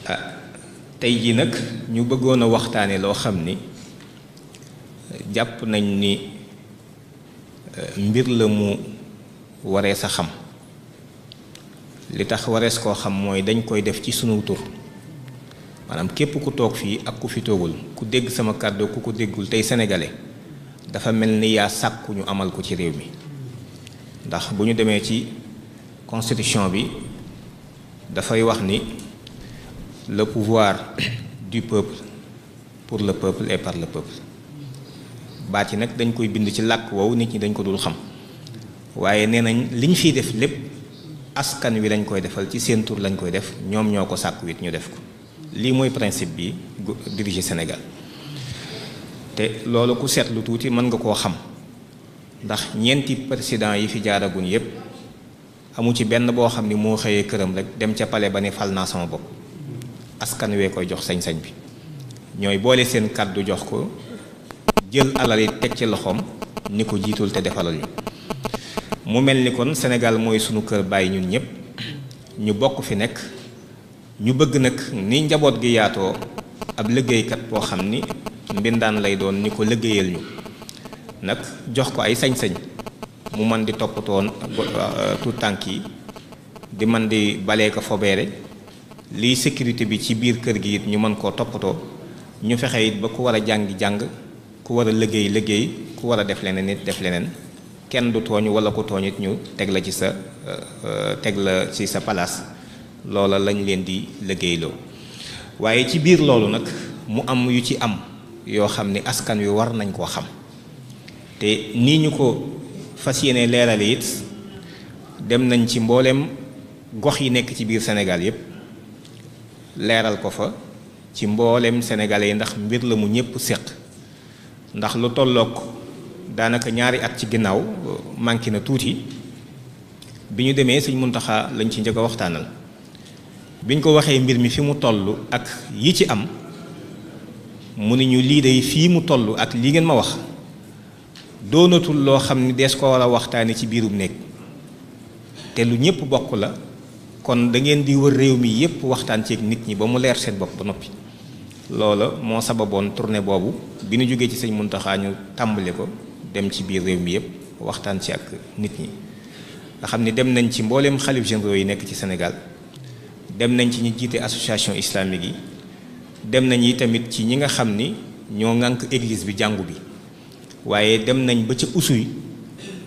ah tey jii nag ñu bëggoon a waxtaane loo xam ni jàpp nañ ni mbir la mu waree sa xam li tax warees koo xam mooy dañ koy def ci sunu tur maanaam képp ku toog fii ak ku fi toogul ku dégg sama kàddu ku ko déggul tey sénégalais dafa mel ni yaa sàkku ñu amal ko ci réew mi ndax bu ñu demee ci constitution bi dafay wax ni le pouvoir du peuple pour le peuple et par le peuple baat yi nag dañ koy bind ci làkk woowu nit ñi dañ ko dul xam waaye nee nañ li ñu fiy def lépp askan wi lañ koy defal ci seen tur lañ koy def ñoom ñoo ko sàkku it ñu def ko lii mooy principe bi diriger Sénégal te loolu ku seetlu tuuti mën nga koo xam ndax ñeenti président yi fi jaaraguñ yépp amu ci benn boo xam ni moo xëyee këram rek dem ca palais ba ne fal naa sama bopp askan wee koy jox sañ-sañ bi ñooy boole seen kàddu jox ko jël alal yi teg ci loxoom ni ko jiitul te defalal ñu mu mel ni kon Sénégal mooy sunu kër bàyyi ñun ñëpp ñu bokk fi nekk ñu bëgg nag ni njaboot gi yaatoo ab liggéeykat boo xam ni mbindaan lay doon ni ko liggéeyal ñu nag jox ko ay sañ-sañ mu mën di toppatoo tout tànk yi di mën di balee ko fobeere liy sécurité bi ci biir kër gi it ñu mën koo toppatoo ñu fexe it ba ku war a jàng ku war a liggéey ku war a def leneen it def leneen kenn du tooñ wala ku tooñ it ñu teg la ci sa palaas loola lañ leen di liggéeyloo waaye ci biir loolu nag mu am yu ci am yoo xam ni askan wi war nañ koo xam te nii ñu ko fas yéene leerale it dem nañ ci mbooleem gox yi nekk ci biir Sénégal yépp leeral ko fa ci mbooleem sénégalais yi ndax mbir la mu ñépp séq ndax lu tollook daanaka ñaari at ci ginnaaw manqué na tuuti bi ñu demee Sëñ Muntaxa lañ ci njëkk a waxtaanal biñ ko waxee mbir mi fi mu toll ak yi ci am mu ni ñu lii day fii mu toll ak lii ngeen ma wax doonatul loo xam ni dees ko war a waxtaane ci biirum néeg te lu ñépp bokk la kon da ngeen di wër réew mi yépp waxtaan ceeg nit ñi ba mu leer seen bopp ba noppi loola moo sababoon tournée boobu bi ñu jógee ci Sëñ Muntaxa ñu tàmbali ko dem ci biir réew mi yépp waxtaan ci ak nit ñi nga xam ni dem nañ ci mbooleem xalif généraux yi nekk ci Sénégal dem nañ ci ñi jiite association islamique yi dem nañ yi tamit ci ñi nga xam ni ñoo ŋànk église bi jàngu bi waaye dem nañ ba ca Oussouye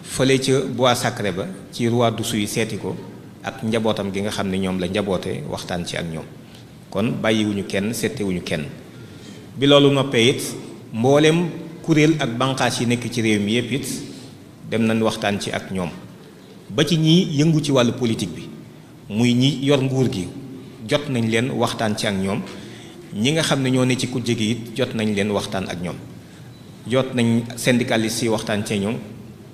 fële ca bois sacré ba ci roi d'Oussouye seeti ko ak njabootam gi nga xam ne ñoom la njaboote waxtaan ci ak ñoom kon bàyyiwuñu kenn seetewuñu kenn bi loolu noppee it mbooleem kuréel ak banqaas yi nekk ci réew mi yépp it dem nañ waxtaan ci ak ñoom ba ci ñi yëngu ci wàllu politique bi muy ñi yor nguur gi jot nañ leen waxtaan ci ak ñoom ñi nga xam ne ñoo ne ci kujje gi it jot nañ leen waxtaan ak ñoom jot nañ syndicalistes yi waxtaan ci ñoom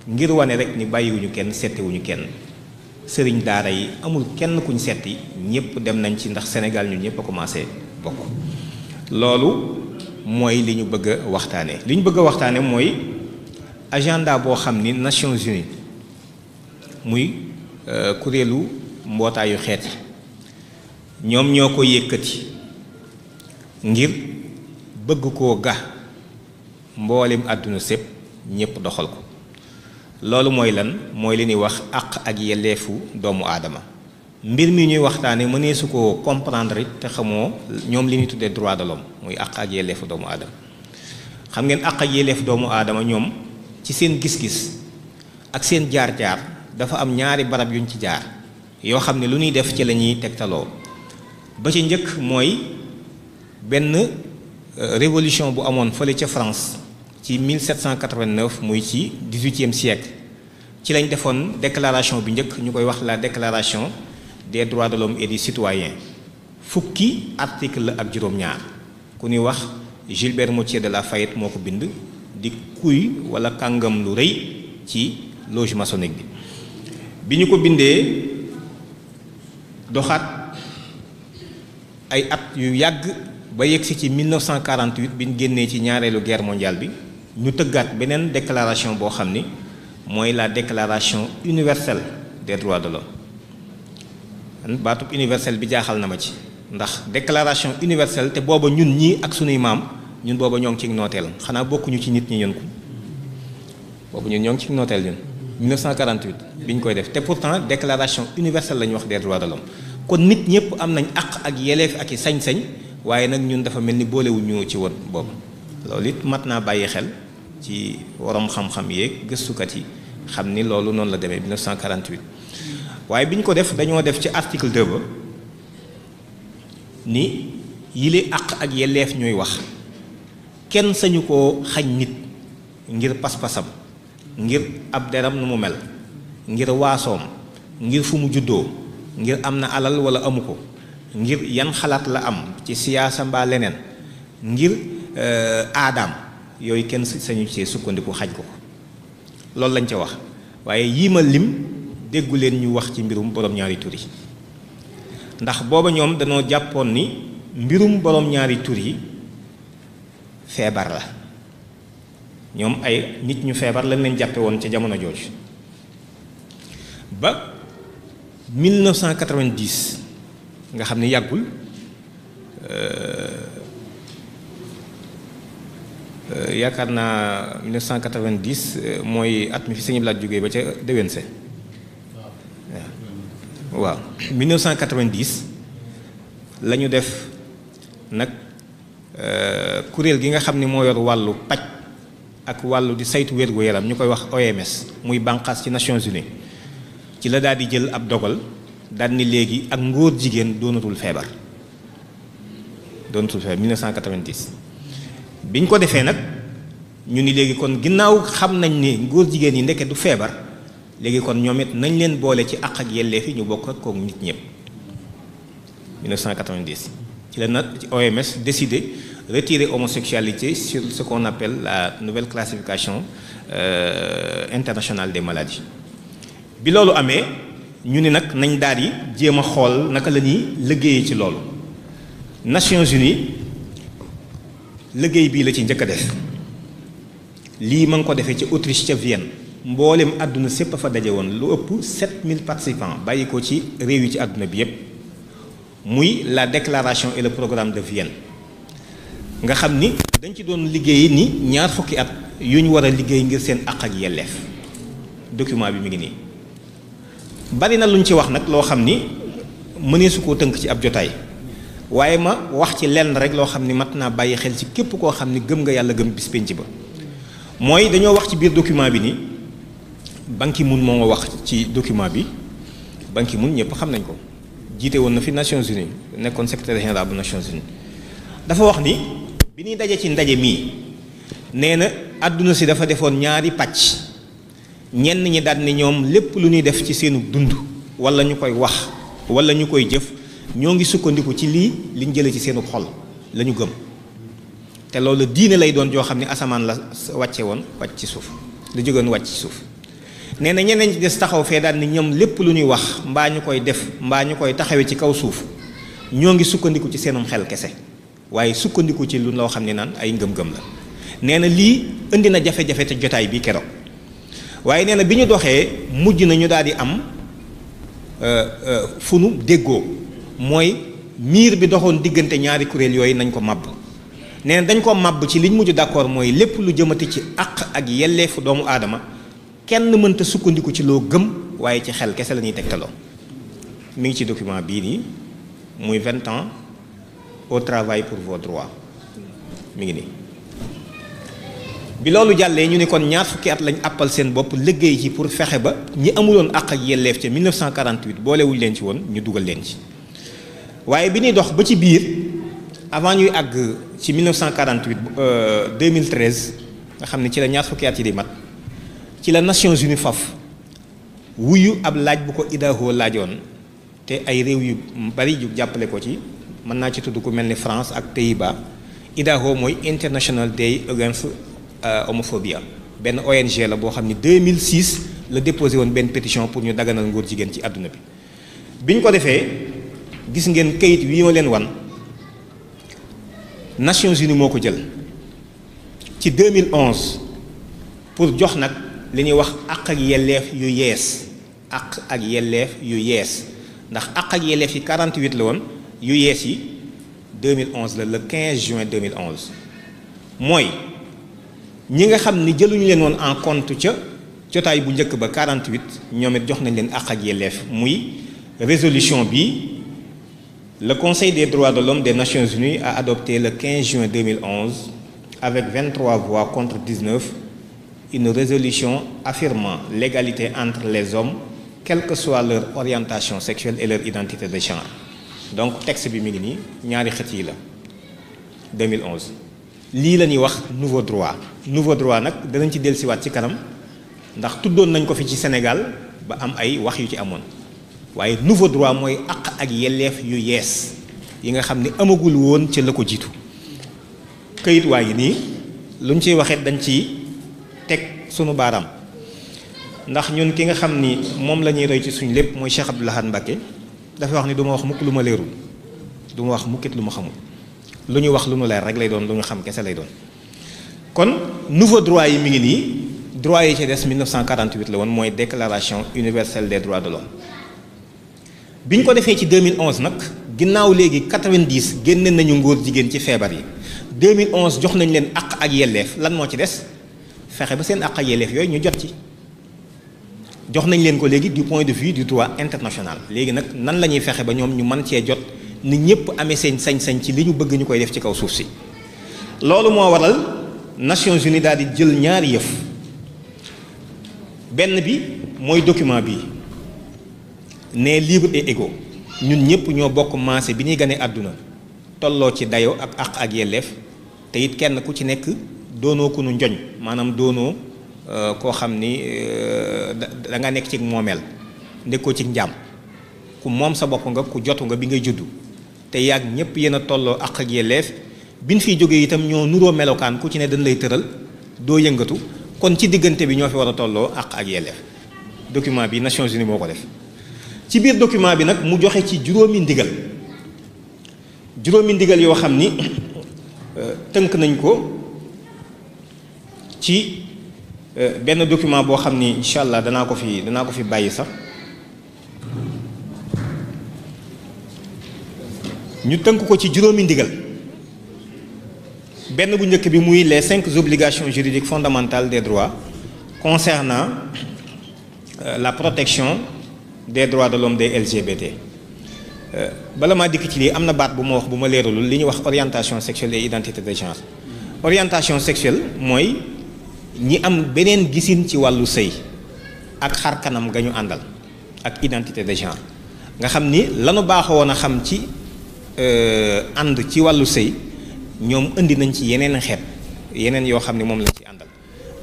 ngir wane rek ni bàyyiwuñu kenn seetewuñu kenn sëriñ daara yi amul kenn kuñ seeti ñëpp dem nañ ci ndax Sénégal ñu ñëpp a commencé bokk loolu mooy li ñu bëgg a waxtaane li ñu bëgg a waxtaane mooy agenda boo xam ni Nations Unies muy kuréelu mbootaayu xeet yi ñoom ñoo ko yëkkati ngir bëgg koo ga mboolem àdduna sépp ñépp doxal ko loolu mooy lan mooy li ñuy wax àq ak yelleefu doomu aadama mbir mi ñuy waxtaane mënee su ko comprendre it te xamoo ñoom li ñuy tuddee droit de l'homme muy àq ak yelleefu doomu aadama xam ngeen àq ak yelleefu doomu aadama ñoom ci seen gis-gis ak seen jaar-jaar dafa am ñaari barab yuñ ci jaar yoo xam ne lu ñuy def ci la ñuy tegtaloo ba ci njëkk mooy benn révolution bu amoon fële ca France ci 1789 muy ci 18e siècle ci lañ defoon déclaration bi njëkk ñu koy wax la déclaration des droits de l'homme et du citoyen fukki article la ak juróom-ñaar ku ñuy wax Gilbert Moutier de Lafayette moo ko bind di kuy wala kàngam lu rëy ci loge maçonnique bi ñu ko bindee doxaat ay at yu yàgg ba yegsi ci 1948 bi ñu génnee ci ñaareelu guerre mondiale bi ñu tëggaat beneen déclaration boo xam ni mooy la déclaration universelle des droits de l'homme baatub universel bi jaaxal na ma ci ndax déclaration universelle te booba ñun ñii ak sunuy maam ñun booba ñoo ngi ci nooteel xanaa bokkuñu ci nit ñi ñun ko boobu ñun ñoo ngi ci nooteel ñun 1948 bi ñu koy def te pourtant déclaration universelle la ñu wax des droits de l'homme kon nit ñëpp am nañ àq ak yeleef ak i sañ-sañ waaye nag ñun dafa mel ni boolewuñu ci woon boobu loolu it mat naa bàyyi xel ci waroom xam-xam yeeg gëstukat yi xam ni loolu noonu la demee 1948 waaye bi ñu ko def dañoo def ci article 2 ba ni yile àq ak yelleef ñooy wax kenn sañu koo xañ nit ngir pas-pasam ngir ab deram nu mu mel ngir waasoom ngir fu mu juddoo ngir am na alal wala amu ko ngir yan xalaat la am ci siyaasa mbaa leneen ngir aadaam yooyu kenn sañu ci sukkandiku xaj ko loolu lañ ca wax waaye yii ma lim déggu leen ñu wax ci mbirum borom ñaari tur yi ndax booba ñoom dañoo jàppoon ni mbirum borom ñaari tur yi feebar la ñoom ay nit ñu feebar lañ leen jàppe woon ca jamono jooju ba 1990 nga xam ne yàggul yaakaar naa 1990 mooy at mi fi Sëñ Blaat jógee ba ca déwén se waaw 1990 la ñu def nag kuréel gi nga xam ne moo yor wàllu paj ak wàllu di saytu wér-gu-yaram ñu koy wax OMS muy bànqaas ci Nations Unies ci la daal di jël ab dogal daal ni léegi ak ngóor jigéen doonatul feebar 1990 biñ ko defee nag ñu ni léegi kon ginnaaw xam nañ ni ngóor jigéen yi ndeke du feebar léegi kon ñoom it nañ leen boole ci àq ak yelleef yi ñu bokk ak kook nit ñëpp 1990 ci la nag ci OMS décidé retirer homosexualité sur ce qu'on appelle la nouvelle classification internationale des maladies bi loolu amee ñu ni nag nañ daal di jéem a xool naka la ñuy liggéeyee ci loolu Nations Unies liggéey bii la ci njëkk a def lii ma ngi ko defee ci Autriche ca Vienne mboolem àdduna sépp a fa daje woon lu ëpp 7000 participants bàyyi ko ci réew yi ci àdduna bi yépp muy la déclaration et le programme de Vienne nga xam ni dañ ci doon liggéey ni ñaar fukki at yu ñu war a liggéey ngir seen àq ak yelleef document bi mi ngi nii bari na lu ñu ci wax nag loo xam ni mëneesu koo tënk ci ab jotaay waaye ma wax ci lenn rek loo xam ni mat naa bàyyi xel ci képp koo xam ni gëm nga yàlla gëm bis penc ba mooy dañoo wax ci biir document bi ni Ban Ki-moon moo nga wax ci document bi Ban Ki-moon ñëpp xam nañ ko jiite woon na fi Nations Unies nekkoon secrétaire général bu Nations Unies dafa wax ni bi ñuy daje ci ndaje mii nee na àdduna si dafa defoon ñaari pàcc ñenn ñi daal ni ñoom lépp lu ñuy def ci seenu dund wala ñu koy wax wala ñu koy jëf ñoo ngi sukkandiku ci lii liñ jëlee ci seenu xol la ñu gëm te loolu diine lay doon joo xam ne asamaan la wàcce woon wàcc ci suuf lu jógoon wàcc ci suuf nee na ñeneen ci des taxaw fee daal ni ñoom lépp lu ñuy wax mbaa ñu koy def mbaa ñu koy taxawee ci kaw suuf ñoo ngi sukkandiku ci seenum xel kese waaye sukkandiku ci lu loo xam ne naan ay ngëm-ngëm la nee na lii indi na jafe-jafe te jotaay bi keroog waaye nee na bi ñu doxee mujj na ñu daal di am fu nu déggoo mooy miir bi doxoon diggante ñaari kuréel yooyu nañ ko màbb nee na dañ ko màbb ci liñ mujj d'accord mooy lépp lu jëmati ci àq ak yelleefu doomu aadama kenn mënta sukkandiku ci loo gëm waaye ci xel kese la ñuy tegtaloo mi ngi ci document bii nii muy 20 ans au travail pour vos droits mi ngi nii bi loolu jàllee ñu ne kon ñaar fukki at lañ àppal seen bopp liggéey ci pour fexe ba ñi amuloon àq ak yelleef ca 1948 boolewuñ leen ci woon ñu dugal leen ci waaye bi ñuy dox ba ci biir avant ñuy àgg ci 1948 2013 nga xam ne ci la ñaar fukki at yi di mat ci la Nations Unies faf wuyu ab laaj bu ko IDAHO laajoon te ay réew yu bari yu jàppale ko ci mën naa ci tudd ku mel ni France ak Pays-Bas IDAHO mooy International Day Against Homophobia benn ONG la boo xam ni 2006 la déposé woon benn pétition pour ñu daganal ngóor jigéen ci àdduna bi bi ñu ko defee gis ngeen kayit wi ma leen wan Nations Unies moo ko jël ci 2011 pour jox nag li ñuy wax àq ak yelleef yu yees àq ak yelleef yu yees ndax àq ak yelleef yi 48 la woon yu yees yi 2011 la le 15 juin 2011 mooy ñi nga xam ni jëluñu leen woon en compte ca jotaay bu njëkk ba 48 ñoom it jox nañ leen àq ak yelleef muy résolution bi le Conseil des droits de l'homme des Nations Unies a adopté le 15 juin 2011 avec 23 voix contre 19 une résolution affirmant l'égalité entre les hommes quelle que soit leur orientation sexuelle et leur identité de genre donc texte bi mi ngi nii ñaari xët yi la 2011 lii la ñuy wax nouveau droit nag danañ ci dellusiwaat ci kanam ndax tuddoon nañ ko fi ci Sénégal ba am ay wax yu ci amoon waaye nouveau droit mooy àq ak yelleef yu yees yi nga xam ni amagul woon ca la ko jiitu këyit waa ngi nii luñ ciy waxee dañ ci teg sunu baaraam ndax ñun ki nga xam ni moom la ñuy roy ci suñ lépp mooy Cheikh Abdou Lahad Mbacké dafa wax ni du ma wax mukk lu ma leerul du ma wax mukkit lu ma xamul lu ñu wax lu nu leer rek lay doon lu ñu xam kese lay doon kon nouveau droit yi mi ngi nii droit yi ci des 1948 la woon mooy déclaration universelle des droits de l'homme bi ñu ko defee ci 2011 nag ginnaaw léegi 90 génne nañu ngóor jigéen ci feebar yi 2011 jox nañ leen àq ak yelleef lan moo ci des fexe ba seen àq ak yelleef yooyu ñu jot ci jox nañ leen ko léegi du point de vue du droit international léegi nag nan la ñuy fexe ba ñoom ñu mën cee jot ni ñëpp amee seen sañ-sañ ci li ñu bëgg ñu koy def ci kaw suuf si loolu moo waral Nations Unies daal di jël ñaari yëf benn bi mooy document bi né libre et égaux ñun ñëpp ñoo bokk maase bi ñuy gane àdduna tolloo ci dayo ak àq ak yelleef te it kenn ku ci nekk doonoo ku nu njoñ maanaam doonoo koo xam ni da nga nekk ci moomeel nekkoo ci njaam ku moom sa bopp nga ku jotu nga bi ngay juddu te yàgg ñëpp yéen a tolloo àq ak yelleef bi ñu fiy jógee itam ñoo nuroo melokaan ku ci ne dañ lay tëral doo yëngatu kon ci diggante bi ñoo fi war a tolloo àq ak yelleef document bi Nations Unies moo ko def ci biir document bi nag mu joxe ci juróomi ndigal yoo xam ni tënk nañ ko ci benn document boo xam ni incha allah danaa ko fi bàyyi sax ñu tënk ko ci juróomi ndigal benn bu njëkk bi muy les 5 obligations juridiques fondamentales des droits concernant la protection des droits de l'homme des LGBT bala maa dikk ci lii am na baat bu ma wax bu ma leeralul li ñuy wax orientation sexuelle et identité de genre orientation sexuelle mooy ñi am beneen gisin ci wàllu sëy ak xar kanam ga ñu àndal ak identité de genre nga xam ni lanu baaxoo woon a xam ci ànd ci wàllu sëy ñoom indi nañ ci yeneen xeet yeneen yoo xam ne moom lañ ci àndal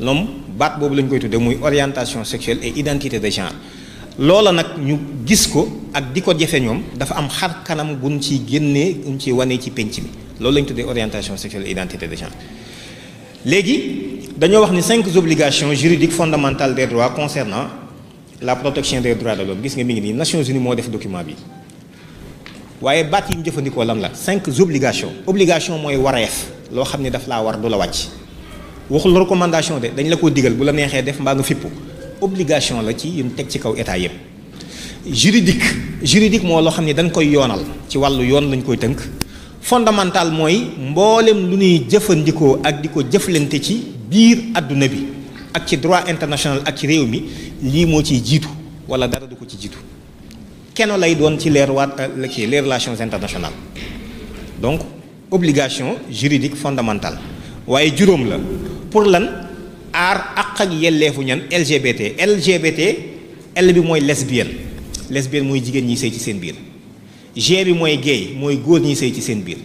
loom baat boobu lañ koy tudde muy orientation sexuelle et identité de genre loola nag ñu gis ko ak di ko jafe ñoom dafa am xar kanam buñ ciy génnee buñ ciy wanee ci penc mi loolu lañ tuddee orientation sexuelle et identité de genre léegi dañoo wax ni 5 obligations juridiques fondamentales des droits concernant la protection des droits de l'homme gis nga mi ngi nii Nations Unies moo def document bi waaye baat yi mu jëfandikoo lan la 5 obligations obligation mooy wareef loo xam ne daf laa war du la wàcc waxul recommandation de dañ la ko digal bu la neexee def mbaa nga fippu obligation la ci yu teg ci kaw état yëpp juridique moo loo xam ne dañ koy yoonal ci wàllu yoon lañ koy tënk fondamental mooy mboolem lu ñuy jëfandikoo ak di ko jëflante ci biir àdduna bi ak ci droit international ak ci réew mi lii moo ciy jiitu wala dara du ko ci jiitu kenn lay doon ci les relations internationales donc obligation juridique fondamentale waaye juróom la pour lan aar àq ak yelleefu ñan LGBT L bi mooy lesbienne mooy jigéen ñi sëy ci seen biir G bi mooy gay mooy góor ñi sëy ci seen biir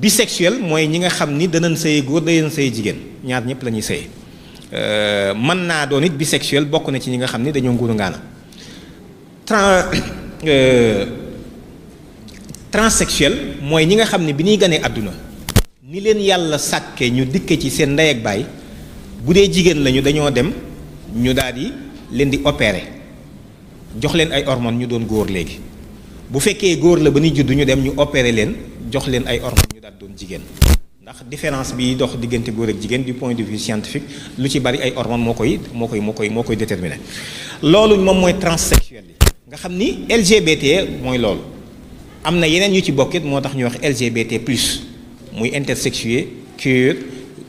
bisexuel mooy ñi nga xam ni danañ sëy góor danañ sëy jigéen ñaar ñëpp la ñuy sëy mën naa doon it bisexuel bokk na ci ñi nga xam ni dañoo nguuru ngaana transsexuel mooy ñi nga xam ne bi ñuy ganee àdduna ni leen yàlla sàkke ñu dikke ci seen ndey ak baay bu dee jigéen lañu dañoo dem ñu daal di leen di opérer jox leen ay hormones ñu doon góor léegi bu fekkee góor la ba ñuy judd ñu dem ñu opérer leen jox leen ay hormones ñu daal doon jigéen ndax différence bi dox diggante góor ak jigéen du point de vue scientifique lu ci bari ay hormones moo koy déterminer loolu moom mooy transsexuel yi nga xam ni LGBT mooy loolu am na yeneen yu ci bokkit moo tax ñu wax LGBT plus muy intersexué queer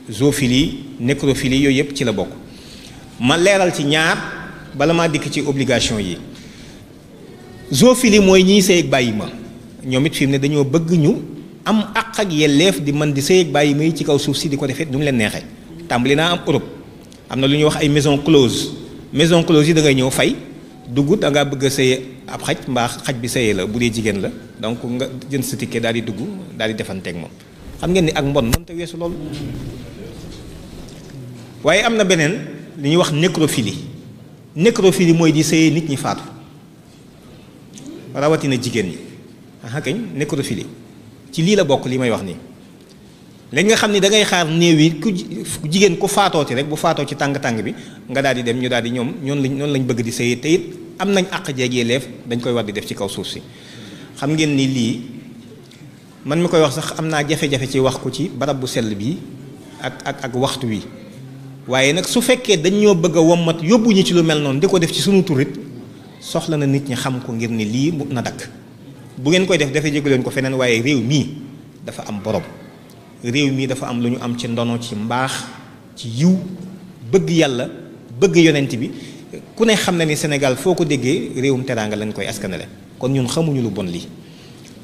zoophilie nécrophilie yooyu yëpp ci la bokk. ma leeral ci ñaar bala maa dikk ci obligation yi. zoophilie mooy ñiy sëy ak bàyyi ma ñoom it fi mu ne dañoo bëgg ñu am àq ak yelleef di mën di sëy ak bàyyi ma yi ci kaw suuf si di ko defee nu mu leen neexee. tàmbali naa am Europe am na lu ñuy wax ay maison close yi da ngay ñëw fay dugg da ngaa bëgg a sëye ab xaj mbaa xaj bi sëyee la bu dee jigéen la donc nga jënd sa ticket daal di dugg daal di defanteeg moom xam ngeen ni ak mbon mënta weesu loolu. waaye am na beneen li ñuy wax nécrophilie mooy di sëyee nit ñi faatu rawatina jigéen ñi aha kañ nécrophilie ci lii la bokk li may wax nii. léegi nga xam ni da ngay xaar néew yi ku jigéen ku faatooti rek bu faatoo ci tàng-tàng bi nga daal di dem ñu daal di ñoom noonu lañ bëgg di sëy te it am nañ àq jeeg yelleef dañ koy war di def ci kaw suuf si. xam ngeen ni lii man mi koy wax sax am naa jafe-jafe ci wax ko ci barab bu sell bi ak waxtu wi waaye nag su fekkee dañ ñoo bëgg a wommat yóbbu ñu ci lu mel noonu di ko def ci sunu turit soxla na nit ñi xam ko ngir ni lii mu na dakk bu ngeen koy def dafa jégu leen ko feneen waaye réew mii dafa am borom. réew mii dafa am lu ñu am ci ndono ci mbaax ci yiw bëgg yàlla bëgg yonent bi ku ne xam na ni Sénégal foo ko déggee réewum teraanga lañ koy askanale kon ñun xamuñu lu bon lii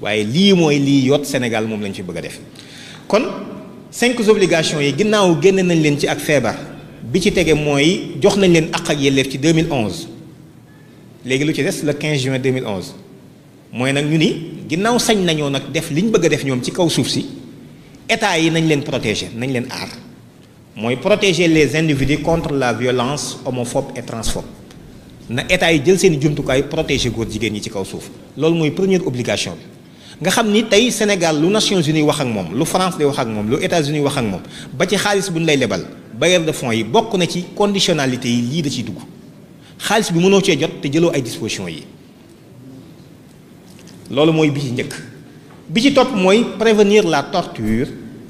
waaye lii mooy lii yot Sénégal moom lañ fi bëgg a def. kon 5 obligations yi ginnaaw génne nañ leen ci ak feebar bi ci tege mooy jox nañ leen àq ak yelleef ci 2011 léegi lu ci des le 15 juin 2011 mooy nag ñu ni ginnaaw sañ nañoo nag def liñ bëgg a def ñoom ci kaw suuf si. état yi nañ leen protéger nañ leen aar mooy protéger les individus contre la violence homophobe et transphobe na état yi jël seen jumtukaay protéger góor jigéen ñi ci kaw suuf loolu mooy première obligation bi. nga xam ni tey Sénégal lu Nations Unies wax ak moom lu France di wax ak moom lu États-Unis wax ak moom ba ci xaalis bu ñu lay lebal bailleur de fonds yi bokk na ci conditionnalité yi lii da ciy dugg xaalis bi mënoo cee jot te jëloo ay dispositions yi loolu mooy bi ci njëkk. bi ci topp mooy prévenir la torture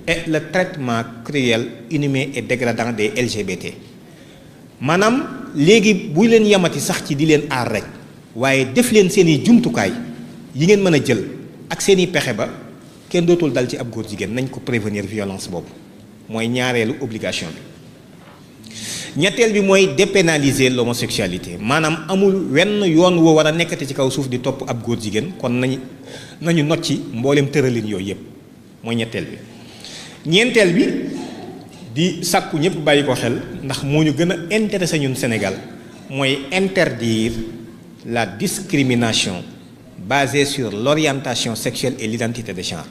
et le traitement cruel inhumain et dégradant des LGBT maanaam léegi bu leen yamati sax ci di leen aar rek waaye def leen seen i jumtukaay yi ngeen mën a jël ak seen i pexe ba kenn dootul dal ci ab góor jigéen nañ ko prévenir violence boobu mooy ñaareelu obligation bi. ñetteel bi mooy dépénaliser l'homosexualité maanaam amul wenn yoon woo war a nekkati ci kaw suuf di topp ab góor jigéen kon nañu not ci mboolem tëralin yooyu yëpp mooy ñetteel bi. ñeenteel bi di sàkku ñëpp bàyyi ko xel ndax moo ñu gën a intéressé ñun Sénégal mooy interdire la discrimination basée sur l'orientation sexuelle et l'identité de genre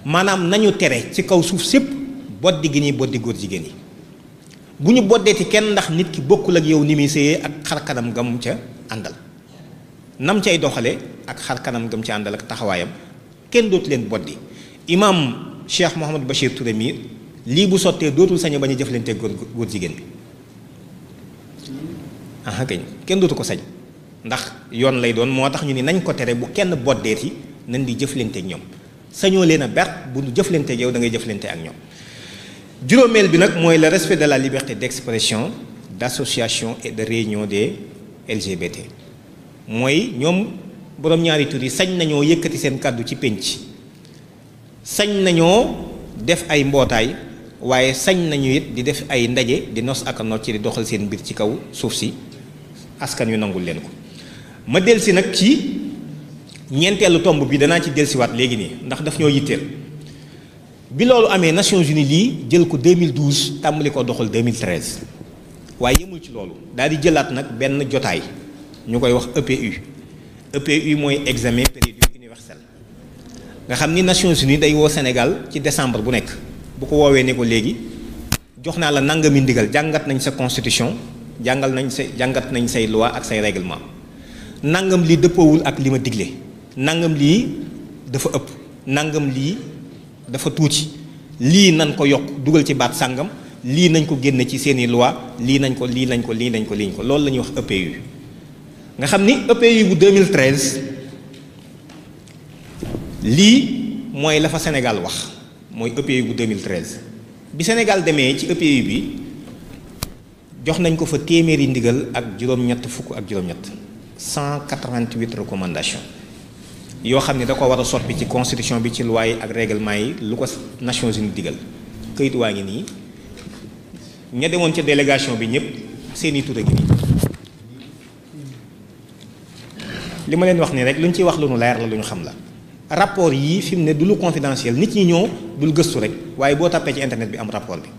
maanaam nañu tere ci kaw suuf sépp boddi gi ñuy boddi góor jigéen yi bu ñu boddeeti kenn ndax nit ki bokkul ak yow ni muy séyee ak xarkanam gam ca àndal nam cay doxale ak xarkanam gam ca àndal ak taxawaayam kenn dootu leen boddi imam Cheikh Mouhamadou Bachir Touré mi lii bu sottee dootul sañ bañ a jëflante góor jigéen bi aha kañ kenn dootu ko sañ ndax yoon lay doon moo tax ñu ni nañ ko tere bu kenn boddeeti nañ di jëflante ak ñoom sañoo leen a ber bu ñu jëflante ak yow da ngay jëflante ak ñoom. juróomeel bi nag mooy le respect de la liberté d'expression d'association et de réunion des LGBT mooy ñoom boroom ñaari tur yi sañ nañoo yëkkati seen kàddu ci pénc sañ nañoo def ay mbootaay waaye sañ nañu it di def ay ndaje di nos ak a nocc di doxal seen mbir ci kaw suuf si askan yu nangul leen ko. ma delsi nag ci ñeenteelu tomb bi danaa ci delsiwaat léegi nii ndax daf ñoo yitteel bi loolu amee Nations Unies lii jël ko 2012 tàmbali ko doxal 2013 waaye yemul ci loolu daal di jëlaat nag benn jotaay ñu koy wax EPU mooy examen périodique universel nga xam ni Nations Unies day woo Sénégal ci décembre bu nekk bu ko woowee ne ko léegi jox naa la nangami ndigal jàngat nañ sa constitution jàngat nañ say loi ak say règlement nangam lii dëppoowul ak li ma digle nangam lii dafa ëpp nangam lii dafa tuuti lii nañ ko yokk dugal ci baat sàngam lii nañ ko génne ci seeni loi lii nañ ko loolu la ñuy wax EPU nga xam ni EPU bu 2013 lii mooy la fa Sénégal wax mooy EPU bu 2013 bi Sénégal demee ci EPU bi jox nañ ko fa téeméeri ndigal ak juróom-ñett fukk ak juróom-ñett 188 recommandations yoo xam ne da ko war a soppi ci constitution bi ci loi yi ak règlement yi lu ko Nations Unies digal këyit waa ngi nii ña demoon ca délégation bi ñëpp seeni tur a ngi nii li ma leen wax nii rek lu ñu ciy wax lu nu leer la lu ñu xam la rapport yii fi mu ne du lu confidentiel nit ñi ñoo dul gëstu rek waaye boo tàppee ci internet bi am rapport bi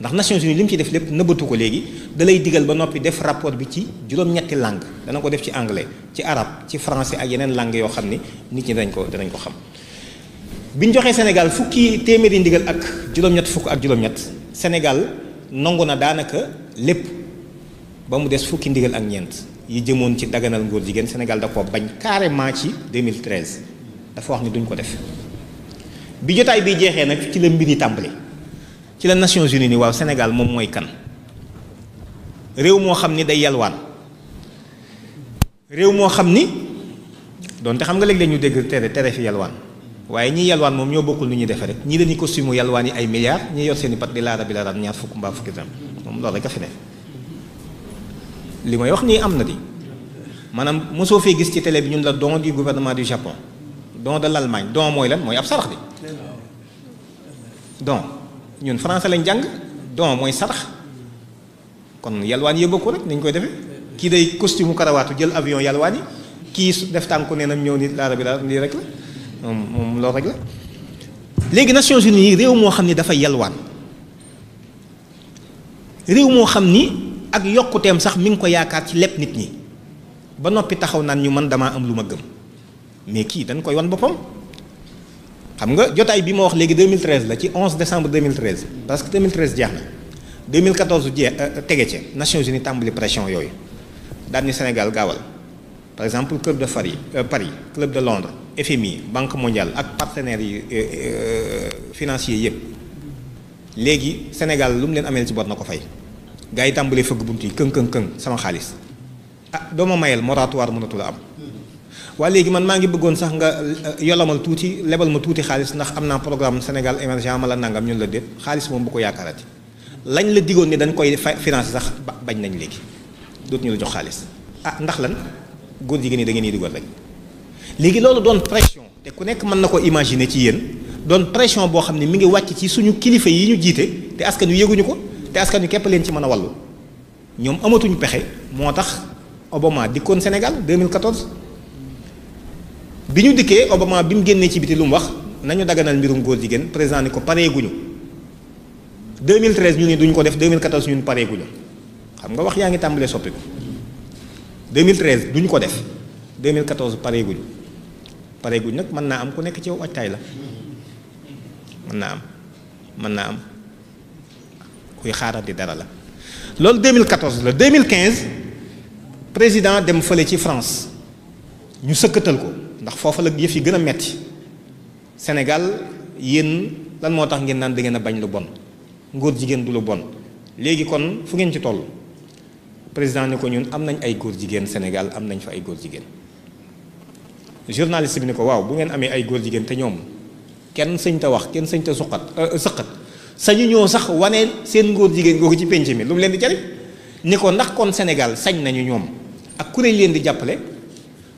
ndax Nations Unies li mu ci def lépp nëbbatu ko léegi da lay digal ba noppi def rapport bi ci juróom-ñetti langue dana ko def ci anglais ci arabe ci français ak yeneen langue yoo xam ni nit ñi danañ ko xam bi ñu joxee Sénégal fukki téeméeri ndigal ak juróom-ñett fukk ak juróom-ñett Sénégal nangu na daanaka lépp ba mu des fukki ndigal ak ñeent yi jëmoon ci daganal ngóor jigéen Sénégal da ko bañ carrément ci 2013 dafa wax ni duñ ko def bi jotaay bi jeexee nag ci la mbir yi tàmbali ci la Nations Unies ni waaw Sénégal moom mooy kan réew moo xam ni day yalwaan réew moo xam ni donte xam nga léeg-léeg ñu dégg tere fi yalwaan waaye ñii yalwaan moom ñoo bokkul nu ñuy defee rek ñii dañuy costume yalwaan yi ay milliards ñii yor seen i pat di laara bi laaraat ñaar fukk mbaa fukki tam moom loolu rek a fi ne li may wax nii am na di maanaam mosoo fee gis ci télé bi ñun la don du gouvernement du Japon don de l'Allemagne don mooy lan mooy ab sarax bi don ñun français lañ jàng don mooy sarax kon yalwaan yee bokku rek nañ koy defee kii day costume karawaatu jël avion yalwaan yi kii def tànku nee nam ñëw nit laara bi laara lii rek la moom loolu rek la léegi Nations Unies yi réew moo xam ni dafa yalwaan réew moo xam ni ak yokkuteem sax mi ngi ko yaakaar ci lépp nit ñi ba noppi taxaw naan ñu man damaa am lu ma gëm mais kii dañ koy wan boppam xam nga jotaay bi ma wax léegi 2013 la ci 11 décembre 2013 parce que 2013 jeex na 2014 tege ci Nations Unies tàmbali pression yooyu daal ni Sénégal gaawal par exemple club de Paris club de Londres FMI Banque mondiale ak partenaires yi financiers yëpp léegi Sénégal lu mu leen amee ci bor na ko fay gars yi tàmbalee fëgg bunt yi këng sama xaalis doo ma mayel moratoire mënatu la am waaye léegi man maa ngi bëggoon sax nga yolamal tuuti lebal ma tuuti xaalis ndax am naa programme Sénégal émergent ma la nangam ñun la déet xaalis moom bu ko yaakaarati lañ la digoon ni dañ koy financer sax bañ nañ léegi dootu ñu la jox xaalis ndax lan góor jigéen ñi da ngeen di dugal rek léegi loolu doon pression te ku nekk mën na ko imaginer ci yéen doon pression boo xam ne mi ngi wàcc ci suñu kilifa yi ñu jiite te askan wi yëguñu ko te askan wi képp leen ci mën a wàllu ñoom amatuñu pexe moo tax Obama dikkoon Sénégal 2014 bi ñu dikkee Obama bi mu génnee ci biti lu mu wax nañu daganal mbirum góor jigéen président ni ko pareeguñu 2013 ñu ni duñ ko def 2014 ñun pareeguñu xam nga wax yaa ngi tàmbalee soppiku 2013 duñ ko def 2014 pareeguñu nag mën naa am ku nekk ci waajtaay la mën naa am kuy xaarandi dara la loolu 2014 la 2015 président dem fële ci France ñu sëkkatal ko ndax foofa la yëf yi gën a metti Sénégal yéen lan moo tax ngeen naan da ngeen a bañ lu bon ngóor jigéen du lu bon léegi kon fu ngeen ci toll président ni ko ñun am nañ ay góor jigéen Sénégal am nañ fa ay góor jigéen journaliste bi ni ko waaw bu ngeen amee ay góor jigéen te ñoom kenn sëñ ta wax kenn sëñ ta sëqat sañu ñoo sax wane seen ngóor jigéen googu ci penc mi lu mu leen di jariñ ni ko ndax kon Sénégal sañ nañu ñoom ak kuréel leen di jàppale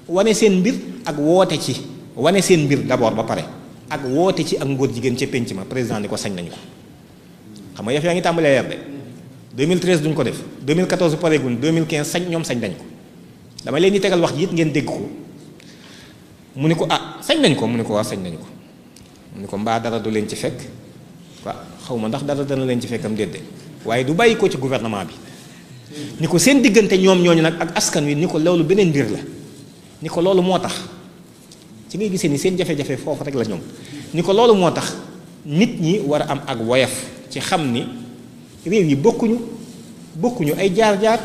wane seen mbir ak woote ci wane seen mbir d'abord ba pare ak woote ci ak ngóor jigéen ca penc ma président ni ko sañ nañu ko xam nga yëf yaa ngi tàmbalee yar de 2013 duñ ko def 2014 pareeguñ 2015 sañ ñoom sañ nañ ko dama leen di tegal wax ji it ngeen dégg ko mu ni ko sañ nañ ko mu ni ko waa sañ nañ ko mu ni ko mbaa dara du leen ci fekk waaw xaw ma ndax dara dana leen ci fekkam déedéet waaye du bàyyi ko ci gouvernement bi ni ko seen diggante ñoom ñooñu nag ak askan wi ni ko loolu beneen mbir la ni ko loolu moo tax ci ngay gisee ni seen jafe-jafe foofu rek la ñoom ni ko loolu moo tax nit ñi war a am ak woyof ci xam ni réew yi bokkuñu ay jaar-jaar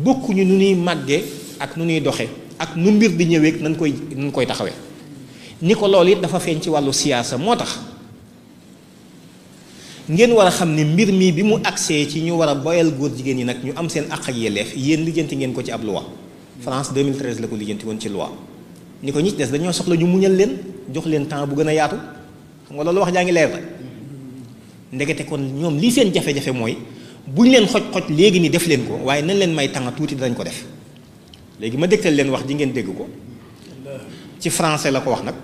bokkuñu nu ñuy màggee ak nu ñuy doxe ak nu mbir di ñëwee nan koy taxawee ni ko loolu it dafa feeñ ci wàllu siyaasa moo tax ngeen war a xam ni mbir mii bi mu agsee ci ñu war a boyal góor jigéen ñi nag ñu am seen àq ak yelleef yéen lijjanti ngeen ko ci ab loi France 2013 la ko lijjanti woon ci loi ni ko ñi ci des dañoo soxla ñu muñal leen jox leen temps bu gën a yaatu xam nga loolu wax jaa ngi leer la ndekete kon ñoom lii seen jafe-jafe mooy buñ leen xoj-xoj léegi ni def leen ko waaye nañ leen may temps tuuti danañ ko def léegi ma dégtal leen wax ji ngeen dégg ko ci français la ko wax nag.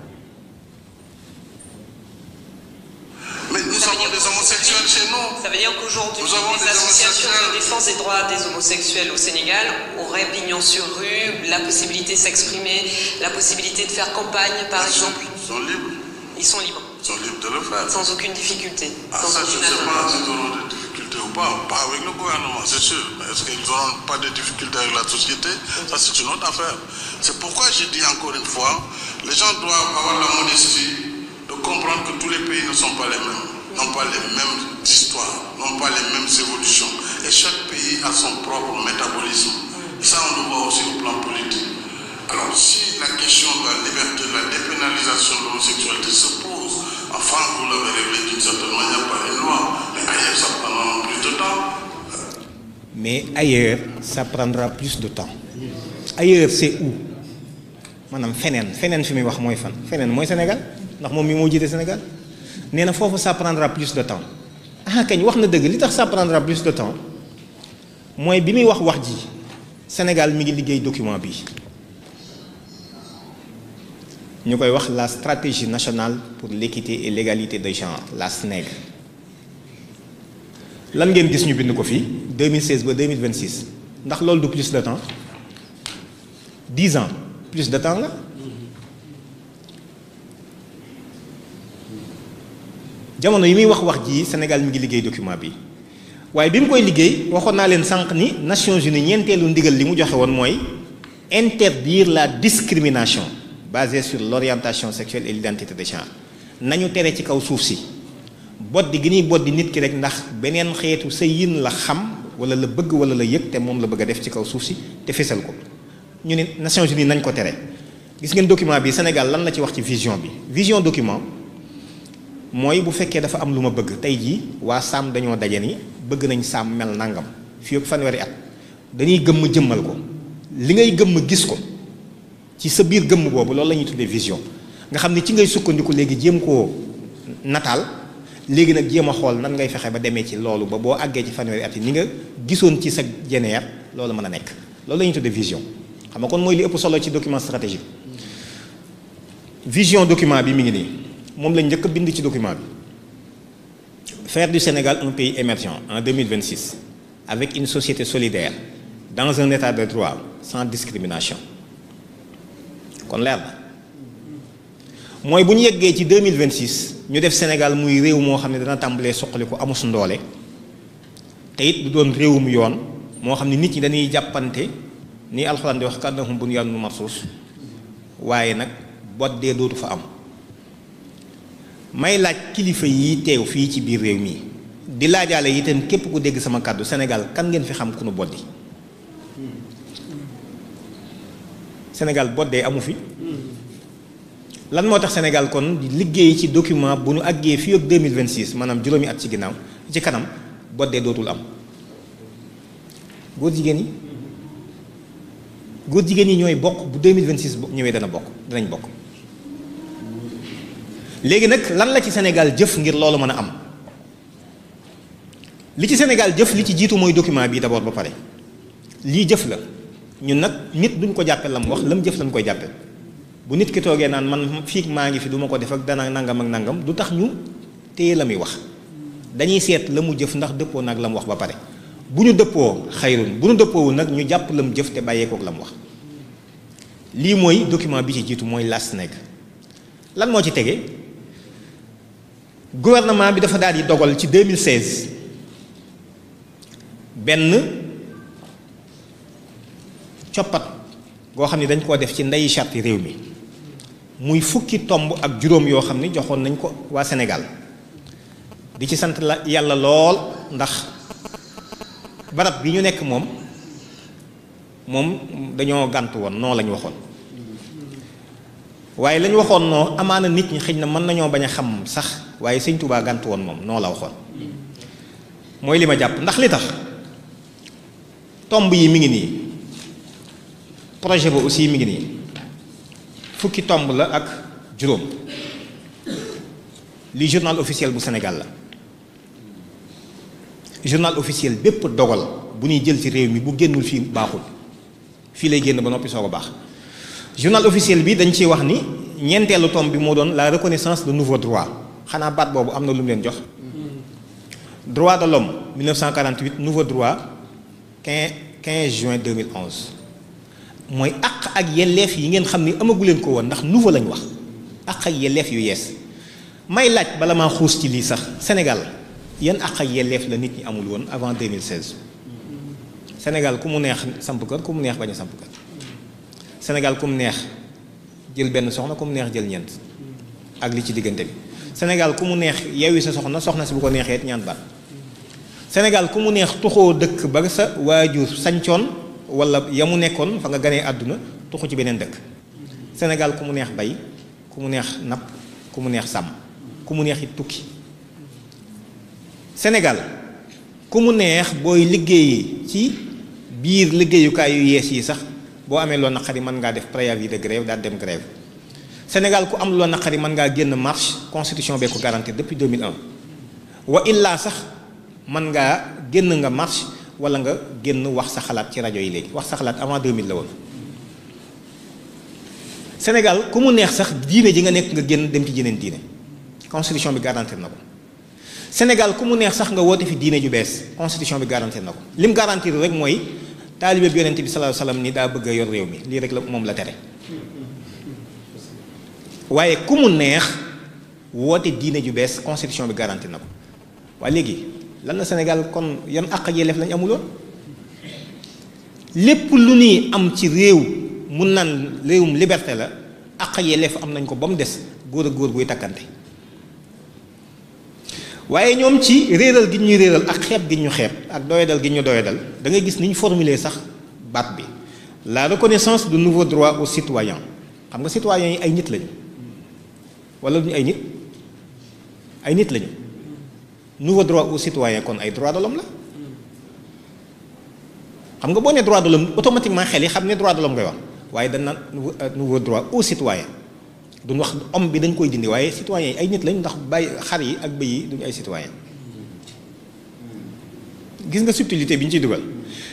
Mais nous avons des homosexuels chez nous. Ça veut dire qu'aujourd'hui, les associations de défense des droits des homosexuels au Sénégal auraient pignon sur rue, la possibilité de s'exprimer, la possibilité de faire campagne, par exemple. Ils sont libres. Ils sont libres. Ils sont libres de le faire. Sans aucune difficulté. Ah, ça, je ne sais pas s'ils auront des difficultés ou pas. Pas avec le gouvernement, c'est sûr. Mais est-ce qu'ils n'auront pas de difficultés avec la société? Ça, c'est une autre affaire. C'est pourquoi je dis encore une fois, les gens doivent avoir la modestie de comprendre que tous les pays ne sont pas les mêmes, n'ont pas les mêmes histoires, n'ont pas les mêmes évolutions. Et chaque pays a son propre métabolisme. Et ça, on le voit aussi au plan politique. Alors, si la question de la liberté, de la dépénalisation de l'homosexualité se pose, enfin, vous l'avez réglé d'une certaine manière par une loi, mais ailleurs, ça prendra plus de temps. Mais ailleurs, ça prendra plus de temps. Ailleurs, c'est où? Madame feneen fi muy wax mooy fan feneen mooy Sénégal ndax moom mi moo jiite Sénégal nee na foofu ça prendra plus de temps ah kañ wax na dëgg li tax ça prendra plus de temps mooy bi muy wax ji Sénégal mi ngi liggéey document bi ñu koy wax la stratégie nationale pour l'équité et l'égalité de genre la SNEG lan ngeen gis ñu bind ko fii 2016 ba 2026 ndax loolu du plus de temps 10 ans plus de temps la jamono yi muy wax ji Sénégal mi ngi liggéey document bi waaye bi mu koy liggéey waxoon naa leen sànq ni Nations Unies ñeenteelu ndigal li mu joxe woon mooy interdire la discrimination basée sur l'orientation sexuelle et l'identité de genre nañu tere ci kaw suuf si boddi gi ñuy boddi nit ki rek ndax beneen xeetu sëyin la xam wala la bëgg wala la yëg te moom la bëgg a def ci kaw suuf si te fesal ko ñu ne Nations Unies nañ ko tere gis ngeen document bi Sénégal lan la ci wax ci vision bi vision document mooy bu fekkee dafa am lu ma bëgg tey jii waa Sàmm dañoo daje ni bëgg nañ Sàmm mel nangam fii ak fanweeri at dañuy gëmm jëmmal ko li ngay gëmm gis ko ci sa biir gëmm boobu loolu la ñuy tuddee vision nga xam ne ci ngay sukkandiku léegi jéem koo nataal léegi nag jéem a xool nan ngay fexe ba demee ci loolu ba boo àggee ci fanweeri at yi ni nga gisoon ci sa jeneer loolu mën a nekk loolu la ñuy tuddee vision xam nga kon mooy li ëpp solo ci document stratégique vision document bi mi ngi nii moom lañ njëkk a bind ci document bi faire du Sénégal un pays émergent en 2026 avec une société solidaire dans un état de droit sans discrimination kon leer na mooy bu ñu yeggee ci 2026 ñu def Sénégal muy réew moo xam ne dana tàmbalee soqali ko amus ndoole te it du doon réewum yoon moo xam ne nit ñi dañuy jàppante ni alxuraan di wax ka'annahum bunyaanun marsuus waaye nag boddee dootu fa am may laaj kilifa yi teew fii ci biir réew mi di laajaale itam képp ku dégg sama kàddu Sénégal kan ngeen fi xam ku nu boddi Sénégal boddee amu fi lan moo tax Sénégal kon di liggéey ci document bu nu àggee fii ak 2026 maanaam juróomi at ci ginnaaw ci kanam boddee dootul am góor jigéen yi ñooy bokk bu 2026 ñëwee danañ bokk léegi nag lan la ci Sénégal jëf ngir loolu mën a am li ci Sénégal jëf li ci jiitu mooy document bi d'abord ba pare lii jëf la ñun nag nit duñ ko jàppe lam wax lam jëf lañ koy jàppe bu nit ki toogee naan man fii maa ngi fi du ma ko def ak dana nangam ak nangam du tax ñu téye la muy wax dañuy seet la mu jëf ndax dëppoo nag la mu wax ba pare bu ñu dëppoo xayrun bu ñu dëppoowul nag ñu jàpp la mu jëf te bàyyeekook la mu wax lii mooy document bi ci jiitu mooy la SNEG lan moo ci tege gouvernement bi dafa daal di dogal ci 2016 benn coppat goo xam ne dañ koo def ci ndeyi charte réew mi muy fukki tomb ak juróom yoo xam ne joxoon nañ ko waa Sénégal di ci sant la yàlla lool ndax barab bi ñu nekk moom dañoo gàntu woon noo lañ waxoon waaye lañ waxoon noo amaana nit ñi xëy na mën nañoo bañ a xam sax waaye sëñ Touba gàntu woon moom noo la waxoon mooy li ma jàpp ndax li tax tomb yi mi ngi nii projet ba aussi mi ngi nii fukki tomb la ak juróom li journal officiel bu Sénégal la journal officiel bépp dogal bu ñuy jël ci réew mi bu génnul fii baaxul fii lay génn ba noppi soog a baax journal officiel bi dañ ciy wax ni ñeenteelu tome bi moo doon la reconnaissance de nouveaux droits xanaa baat boobu am na lu mu leen jox. droit de l'homme 1948 nouveau droit 15 juin 2011 mooy àq ak yelleef yi ngeen xam ni amagu leen ko woon ndax nouveau lañ wax àq ak yelleef yu yees may laaj bala maa xuus ci lii sax Sénégal yan àq ak yelleef la nit ñi amul woon avant 2016 Sénégal ku mu neex samp kër ku mu neex bañ a samp kër Sénégal ku mu neex jël benn soxna ku mu neex jël ñeent ak li ci diggante bi Sénégal ku mu neex yeewi sa soxna si bu ko neexee ñaan baat Sénégal ku mu neex tuxoo dëkk ba sa waajur sañcoon wala ya mu nekkoon fa nga ganee àdduna tuxu ci beneen dëkk Sénégal ku mu neex bay ku mu neex napp ku mu neex sàmm ku mu neex it tukki Sénégal ku mu neex booy liggéeyi ci biir liggéeyukaay yu yees yi sax boo amee loo naqari mën ngaa def préavis de grève daal dem grève Sénégal ku am loo naqari mën ngaa génn marche constitution bee ko garantir depuis 2001 wa illaa sax mën ngaa génn nga marche wala nga génn wax sa xalaat ci rajo yi léegi wax sa xalaat avant 2000 la woon Sénégal ku mu neex sax diine ji nga nekk nga génn dem ci jeneen diine constitution bi garantir na ko Sénégal ku mu neex sax nga woote fi diine ju bees constitution bi garantir na ko lim garantir rek mooy taalibe bi yonent bi sallallahu alayhi wasallam ni daa bëgg a yor réew mi lii rek la moom la tere waaye ku mu neex woote diine ju bees constitution bi garantir na ko waaye léegi lan la Sénégal kon yan àq ak yelleef lañ amuloon lépp lu ñuy am ci réew mun naan réewum liberté la àq ak yelleef am nañ ko ba mu des góor ak góor buy takkante waaye ñoom ci réeral gi ñuy réeral ak xeeb gi ñu xeeb ak doyadal gi ñu doyadal da ngay gis ni ñu formuler sax baat bi la reconnaissance de nouveaux droits aux citoyens xam nga citoyens yi ay nit lañu wala duñu ay nit lañu nouveau droit aux citoyens kon ay droit de l'homme la xam nga boo nee droit de l'homme automatiquement xel yi xam ne droit de l'homme ngay wax waaye dañ naan nouveau droit aux citoyens duñ wax homme bi dañ koy dindi waaye citoyens yi ay nit lañ ndax bàyyi xar yi ak bëy yi duñu ay citoyens gis nga subtilité bi ñu ciy dugal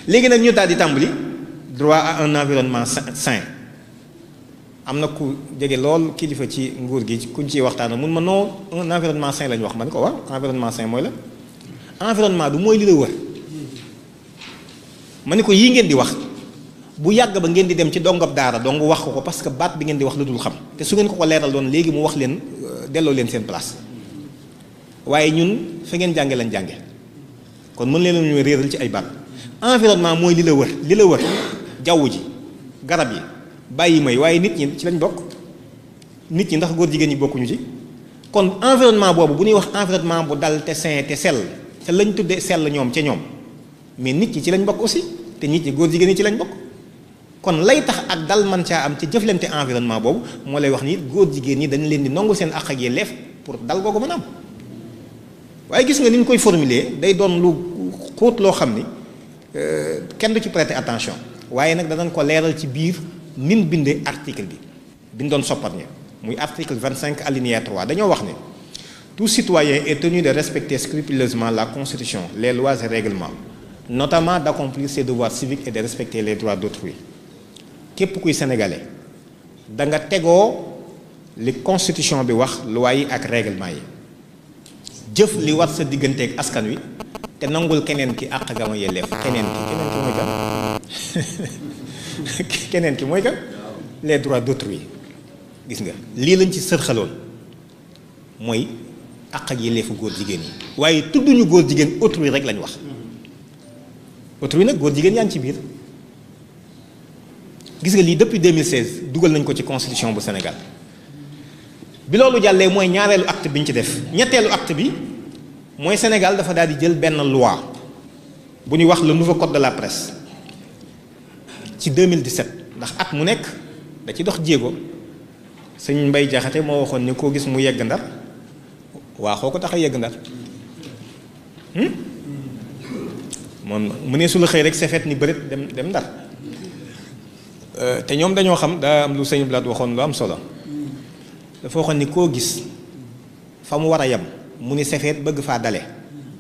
léegi nag ñu daal di tàmbali droit à un environnement sain am na ku jege lool kilifa ci nguur gi kuñ ciy waxtaan mun ma non un environnement sain la ñu wax man ko wax environnement sain mooy la environnement du mooy li la wër ma ne ko yii ngeen di wax bu yàgg ba ngeen di dem ci dongab daara dong wax ko parce que baat bi ngeen di wax la dul xam te su ngeen ko leeral doon léegi mu wax leen delloo leen seen place waaye ñun fa ngeen jànge lañ jànge kon mën leen ñu réeral ci ay baat environnement mooy li la wër jaww ji garab yi bàyyi may waaye nit ñi ci lañ bokk nit ñi ndax góor jigéen ñi bokkuñu ci kon environnement boobu bu ñuy wax environnement bu dal te sain te sell te lañ tuddee sell ñoom ca ñoom mais nit ñi ci lañ bokk aussi te nit ñi góor jigéen ñi ci lañ bokk kon lay tax ak dal man caa am ci jëflante environnement boobu moo lay wax ni góor jigéen ñi dañ leen di nangul seen àq ak yelleef pour dal googu mën a am waaye gis nga ni ñu koy formuler day doon lu xóot loo xam ni kenn du ci prêter attention waaye nag danañ ko leeral ci biir nin bindee article bi bindoon soppar ñi muy article 25 alinéa 3 dañoo wax ne tout citoyen est tenu de respecter scrupuleusement la constitution les lois et règlements notamment d'accomplir ses devoirs civiques et de respecter les droits d'autrui képp kuy sénégalais da nga tegoo li constitution bi wax loi yi ak règlement yi jëf li war sa digganteeg askan wi te nangul keneen ki àq gama yelleef keneen ki mooy kan keneen ki mooy kan les droits d'autrui gis nga lii lañ ci sërxaloon mooy àq ak yelleefu góor jigéen yi waaye tudduñu góor jigéen autrui rek lañ wax autrui nag góor jigéen yaa ngi ci biir gis nga lii depuis 2016 dugal nañ ko ci constitution bu Sénégal bi loolu jàllee mooy ñaareelu acte bi ñu ci def ñetteelu acte bi mooy Sénégal dafa daal di jël benn loi bu ñuy wax le nouveau code de la presse ci 2017 ndax at mu nekk da ci dox jéego sëñ Mbay Jaxate moo waxoon ni koo gis mu yegg ndar waa xoo ko tax a yegg ndar moom mu ne su la xëy rek sefet ni bërit dem ndar te ñoom dañoo xam daa am lu sëñ Blaat waxoon lu am solo dafa waxoon ni koo gis fa mu war a yem mu ni sefeet bëgg faa dale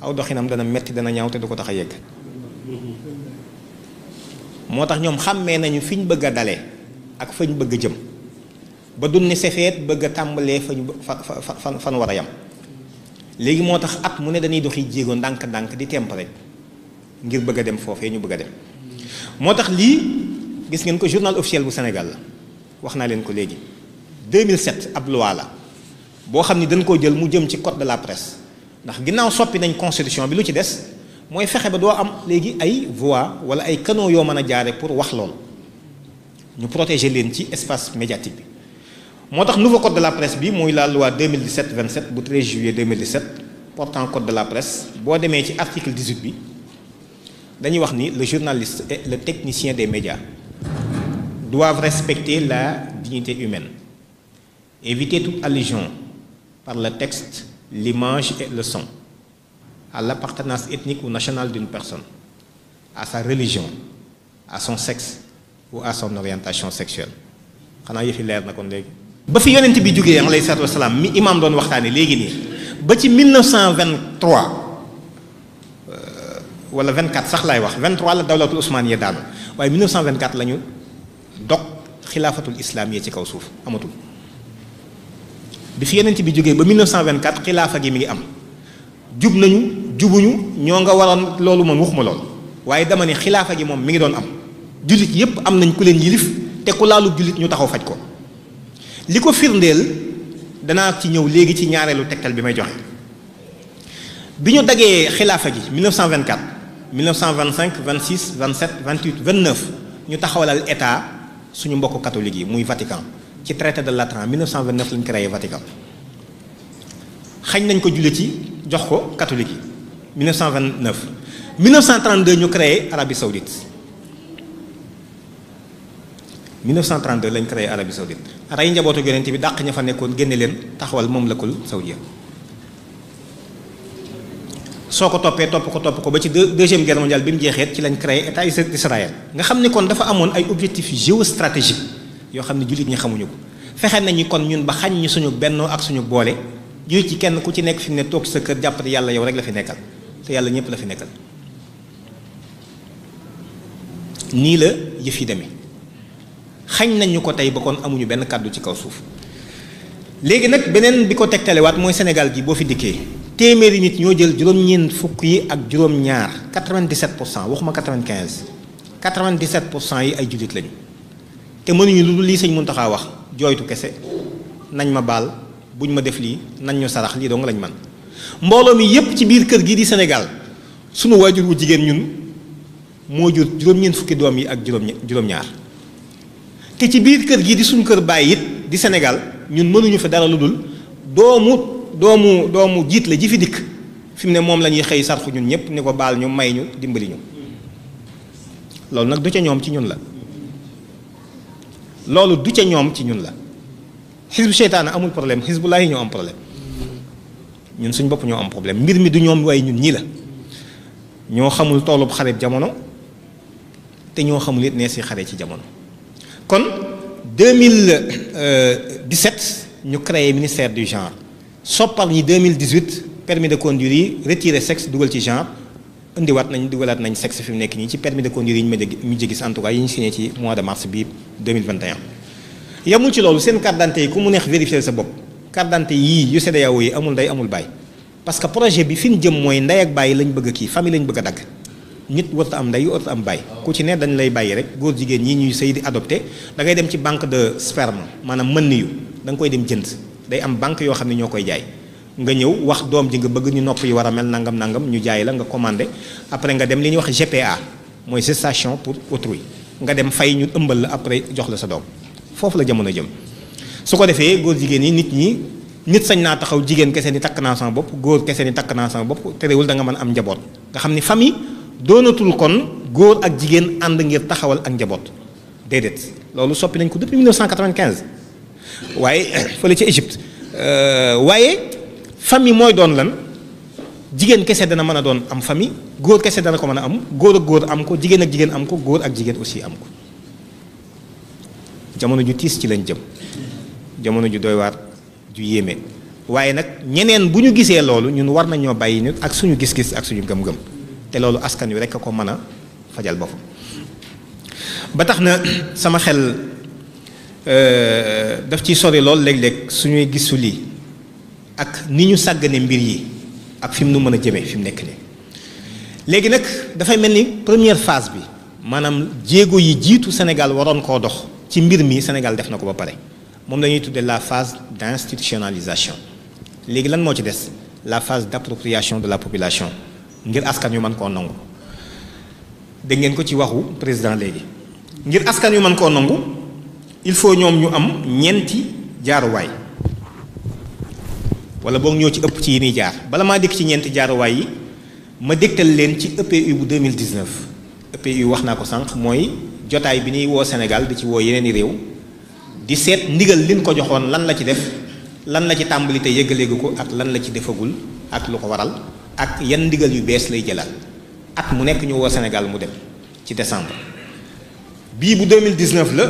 aw doxinam dana metti dana ñaaw te du ko tax a yegg moo tax ñoom xàmmee nañu fi ñu bëgg a dale ak fañ bëgg a jëm ba dun ne sefeet bëgg a tàmbalee fañ fan war a yam léegi moo tax at mu ne dañuy doxi jéego ndànk-ndànk di temp rek ngir bëgg a dem foofee ñu bëgg a dem moo tax lii gis ngeen ko journal officiel bu Sénégal la wax naa leen ko léegi 2007 ab loi la boo xam ni dañ koo jël mu jëm ci code de la presse ndax ginnaaw soppi nañ constitution bi lu ci des mooy fexe ba doo am léegi ay voix wala ay canaux yoo mën a jaare pour wax loolu ñu protéger leen ci espace médiatique bi moo tax nouveau code de la presse bi muy la loi 2017-27 bu 13 juillet 2017 portant code de la presse boo demee ci article 18 bi dañuy wax ni le journaliste et le technicien des médias doivent respecter la dignité humaine, éviter toute allusion par le texte, l'image et le son à l'appartenance ethnique ou nationale d'une personne, à sa religion, à son sexe ou à son orientation sexuelle. xanaa yëfi leer na kon léegi. ba fi yonent bi jógee alayhi salaatu wa salaam mi imaam doon waxtaane léegi nii ba ci 1923 wala 24 sax laay wax 23 la dawlatul Usmaaniya daanu waaye 1924 la ñu dog xilaafatul islaam yi ci kaw suuf amatul bi fi yonent bi jógee ba 1924 xilaafa gi mi ngi am jub nañu jubuñu ñoo nga waroon loolu moom waxuma lool waaye dama ne xilaafa gi moom mi ngi doon am jullit yépp am nañ ku leen yilif te ku laalu jullit ñu taxaw faj ko li ko firndeel danaa ci ñëw léegi ci ñaareelu tegtal bi may joxe bi ñu dagee xilaafa gi 1924 1925 26 27 28 29 ñu taxawalal état suñu mbokk catholique yi muy Vatican ci traité de Latran 1929 lañ créé Vatican xañ nañ ko jullit yi jox ko catholique yi 1929 1932 ñu créé Arabie Saoudite 1932 lañ créé Arabie Saoudite rey njabootu yonent bi dàq ña fa nekkoon génne leen taxawal mamlakul saoudia soo ko toppee topp ko ba ci deuxième guerre mondiale bi mu jeexeet ci lañ créé état Israël nga xam ni kon dafa amoon ay objectifs géostratégiques yoo xam ne jullit ñi xamuñu ko fexe nañu kon ñun ba xañ ñi suñu bennoo ak suñu boole jullit ci kenn ku ci nekk fi mu ne toog sa kër jàppate yàlla yow rek la fi nekkal te yàlla ñëpp la fi nekkal nii la yëf yi demee xañ nañu ko tey ba kon amuñu benn kàddu ci kaw suuf léegi nag beneen bi ko tegtalewaat mooy Sénégal gi boo fi dikkee téeméeri nit ñoo jël juróom-ñeent fukk yi ak juróom-ñaar 97% waxuma 95 97% yi ay jullit lañu te mënuñu lu dul lii sëñ Muntaxa wax jooytu kese nañ ma baal buñ ma def lii nañ ñu sarax lii dong lañ man mbooloo mi yépp ci biir kër gi di Sénégal sunu waajur wu jigéen ñun moo jur juróom-ñeent fukki doom yi ak juróom-ñaar te ci biir kër gi di suñu kër bàyyi it di Sénégal ñun mënuñu fi dara lu dul doomu jiit la ji fi dikk fi mu ne moom la ñuy xëy sarxu ñun ñëpp ni ko baal ñu may ñu dimbali ñu loolu nag du ca ñoom ci ñun la loolu du ca ñoom ci ñun la xisbu seytaane amul problème xisbulaahi ñoo am problème ñun suñ bopp ñoo am problème mbir mi du ñoom waaye ñun ñii la ñoo xamul toolub xarit jamono te ñoo xamul it nee si xare ci jamono kon 2017 ñu créé ministère du genre soppar ñi 2018 permis de conduire yi retiré sexe dugal ci genre indiwaat nañ dugalaat nañ sexe fi mu nekk nii ci permis de conduire yi ñu mujj gis en tout cas yi ñu signé ci mois de mars bii 2021. yamul ci loolu seen carte d'identité yi ku mu neex vérifier sa bopp carte d'identité yii yu CEDEAO yi amul ndey amul baay parce que projet bi fi ñu jëm mooy ndey ak baay lañ bëgg a kii famille lañ bëgg a dagg nit warta am ndey warta am baay ku ci ne dañ lay bàyyi rek góor jigéen ñi ñuy sëy di adopté da ngay dem ci banque de sperme maanaam mën niyu da nga koy dem jënd day am banque yoo xam ne ñoo koy jaay nga ñëw wax doom ji nga bëgg ñu nopp yi war a mel nangam nangam ñu jaay la nga commandé après nga dem li ñuy wax GPA mooy gestation pour autrui nga dem fay ñu ëmbal la après jox la sa doom foofu la jamono jëm su ko defee góor jigéen yi nit sañ naa taxaw jigéen kese ni takk naa sama bopp góor kese ni takk naa sama bopp terewul da nga mën am njaboot nga xam ni famille doonatul kon góor ak jigéen ànd ngir taxawal ak njaboot déedéet loolu soppi nañ ko depuis 1995 waaye fële ci Égypte waaye famille mooy doon lan jigéen kese dana mën a doon am famille góor kese dana ko mën a am góor ak góor am ko jigéen ak jigéen am ko góor ak jigéen aussi am ko jamono ju tiis ci lañ jëm jamono ju doy waar ju yéeme waaye nag ñeneen bu ñu gisee loolu ñun war nañoo bàyyi nit ak suñu gis-gis ak suñu gëm-gëm te loolu askan wi rekk a ko mën a fajal boppam ba tax na sama xel daf ciy sori lool léeg-léeg suñuy gisu lii ak ni ñu sàggane mbir yi ak fi mu nu mën a jëmee fi mu nekk nii. léegi nag dafay mel ni première phase bi maanaam jéego yi jiitu Sénégal waroon koo dox ci mbir mi Sénégal def na ko ba pare moom la ñuy tuddee la phase d'institutionnalisation. léegi lan moo ci des la phase d'appropriation de la population ngir askan yu mën koo nangu dégg ngeen ko ci waxu président léegi ngir askan yu mën koo nangu il faut ñoom ñu am ñeenti jaaruwaay wala boog ñoo ci ëpp ci yi ñuy jaar bala maa dikk ci ñeenti jaaruwaay yi ma dégtal leen ci EPU bu 2019 EPU wax naa ko sànq mooy jotaay bi ñuy woo Sénégal di ci woo yeneen i réew di seet ndigal liñ ko joxoon lan la ci def lan la ci tàmbali te yëggaleegu ko ak lan la ci defagul ak lu ko waral ak yan ndigal yu bees lay jëlaat at mu nekk ñu woo Sénégal mu dem ci décembre bii bu 2019 la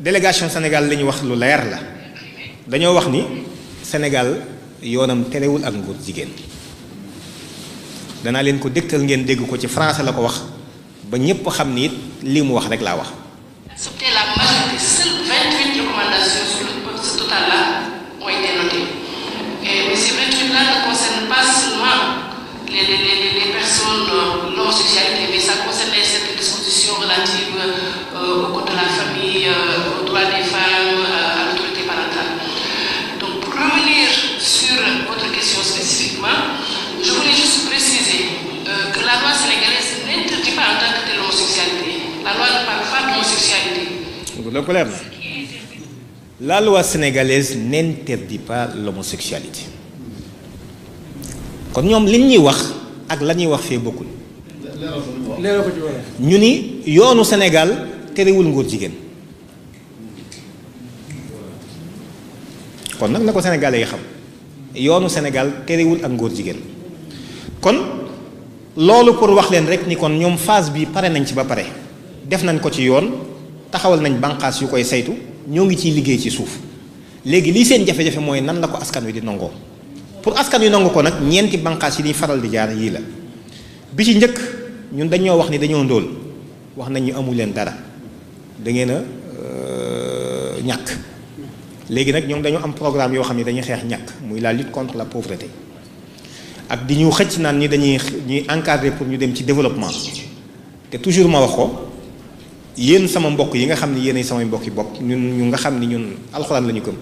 délégation Sénégal li ñu wax lu leer la dañoo wax ni Sénégal yoonam terewul ak ngóor jigéen danaa leen ko dégtal ngeen dégg ko ci français la ko wax ba ñépp xam ni it lii mu wax rek laa wax. Accepter la majorité, seules 28 recommandations sur ce total-là ont été notées. Mais ces 28-là ne concernent pas seulement les personnes l'homosexualité, mais ça concerne certaines dispositions relatives au code de la famille, aux droits des femmes, à l'autorité parentale. Donc pour revenir sur votre question spécifiquement, je voulais juste préciser que la loi sénégalaise n'interdit pas en tant que telle l'homosexualité. La loi ne parle pas d'homosexualité. La loi sénégalaise n'interdit pas l'homosexualité. kon ñoom li ñuy wax ak la ñuy wax fee bokkul. ñu ni yoonu Sénégal terewul ngóor jigéen kon nag na ko Sénégalais yi xam yoonu Sénégal terewul ak ngóor jigéen kon loolu pour wax leen rek ni kon ñoom phase bi pare nañ ci ba pare def nañ ko ci yoon taxawal nañ bànqaas yu koy saytu ñoo ngi ciy liggéey ci suuf léegi lii seen jafe-jafe mooy nan la ko askan wi di nangoo pour askan wi nangu ko nag ñeenti bànqaas yi ñuy faral di jaar yii la bi ci njëkk ñun dañoo wax ni dañoo ndóol wax nañ ñu amu leen dara da ngeen a ñàkk léegi nag ñoom dañoo am programme yoo xam ne dañuy xeex ñàkk muy la lutte contre la pauvreté ak di ñu xëcc naan ni ñuy encadrer pour ñu dem ci développement te toujours ma wax ko yéen sama mbokk yi nga xam ne yéenay samay mbokk yi bopp ñun ñu nga xam ni ñun alxuraan la ñu gëm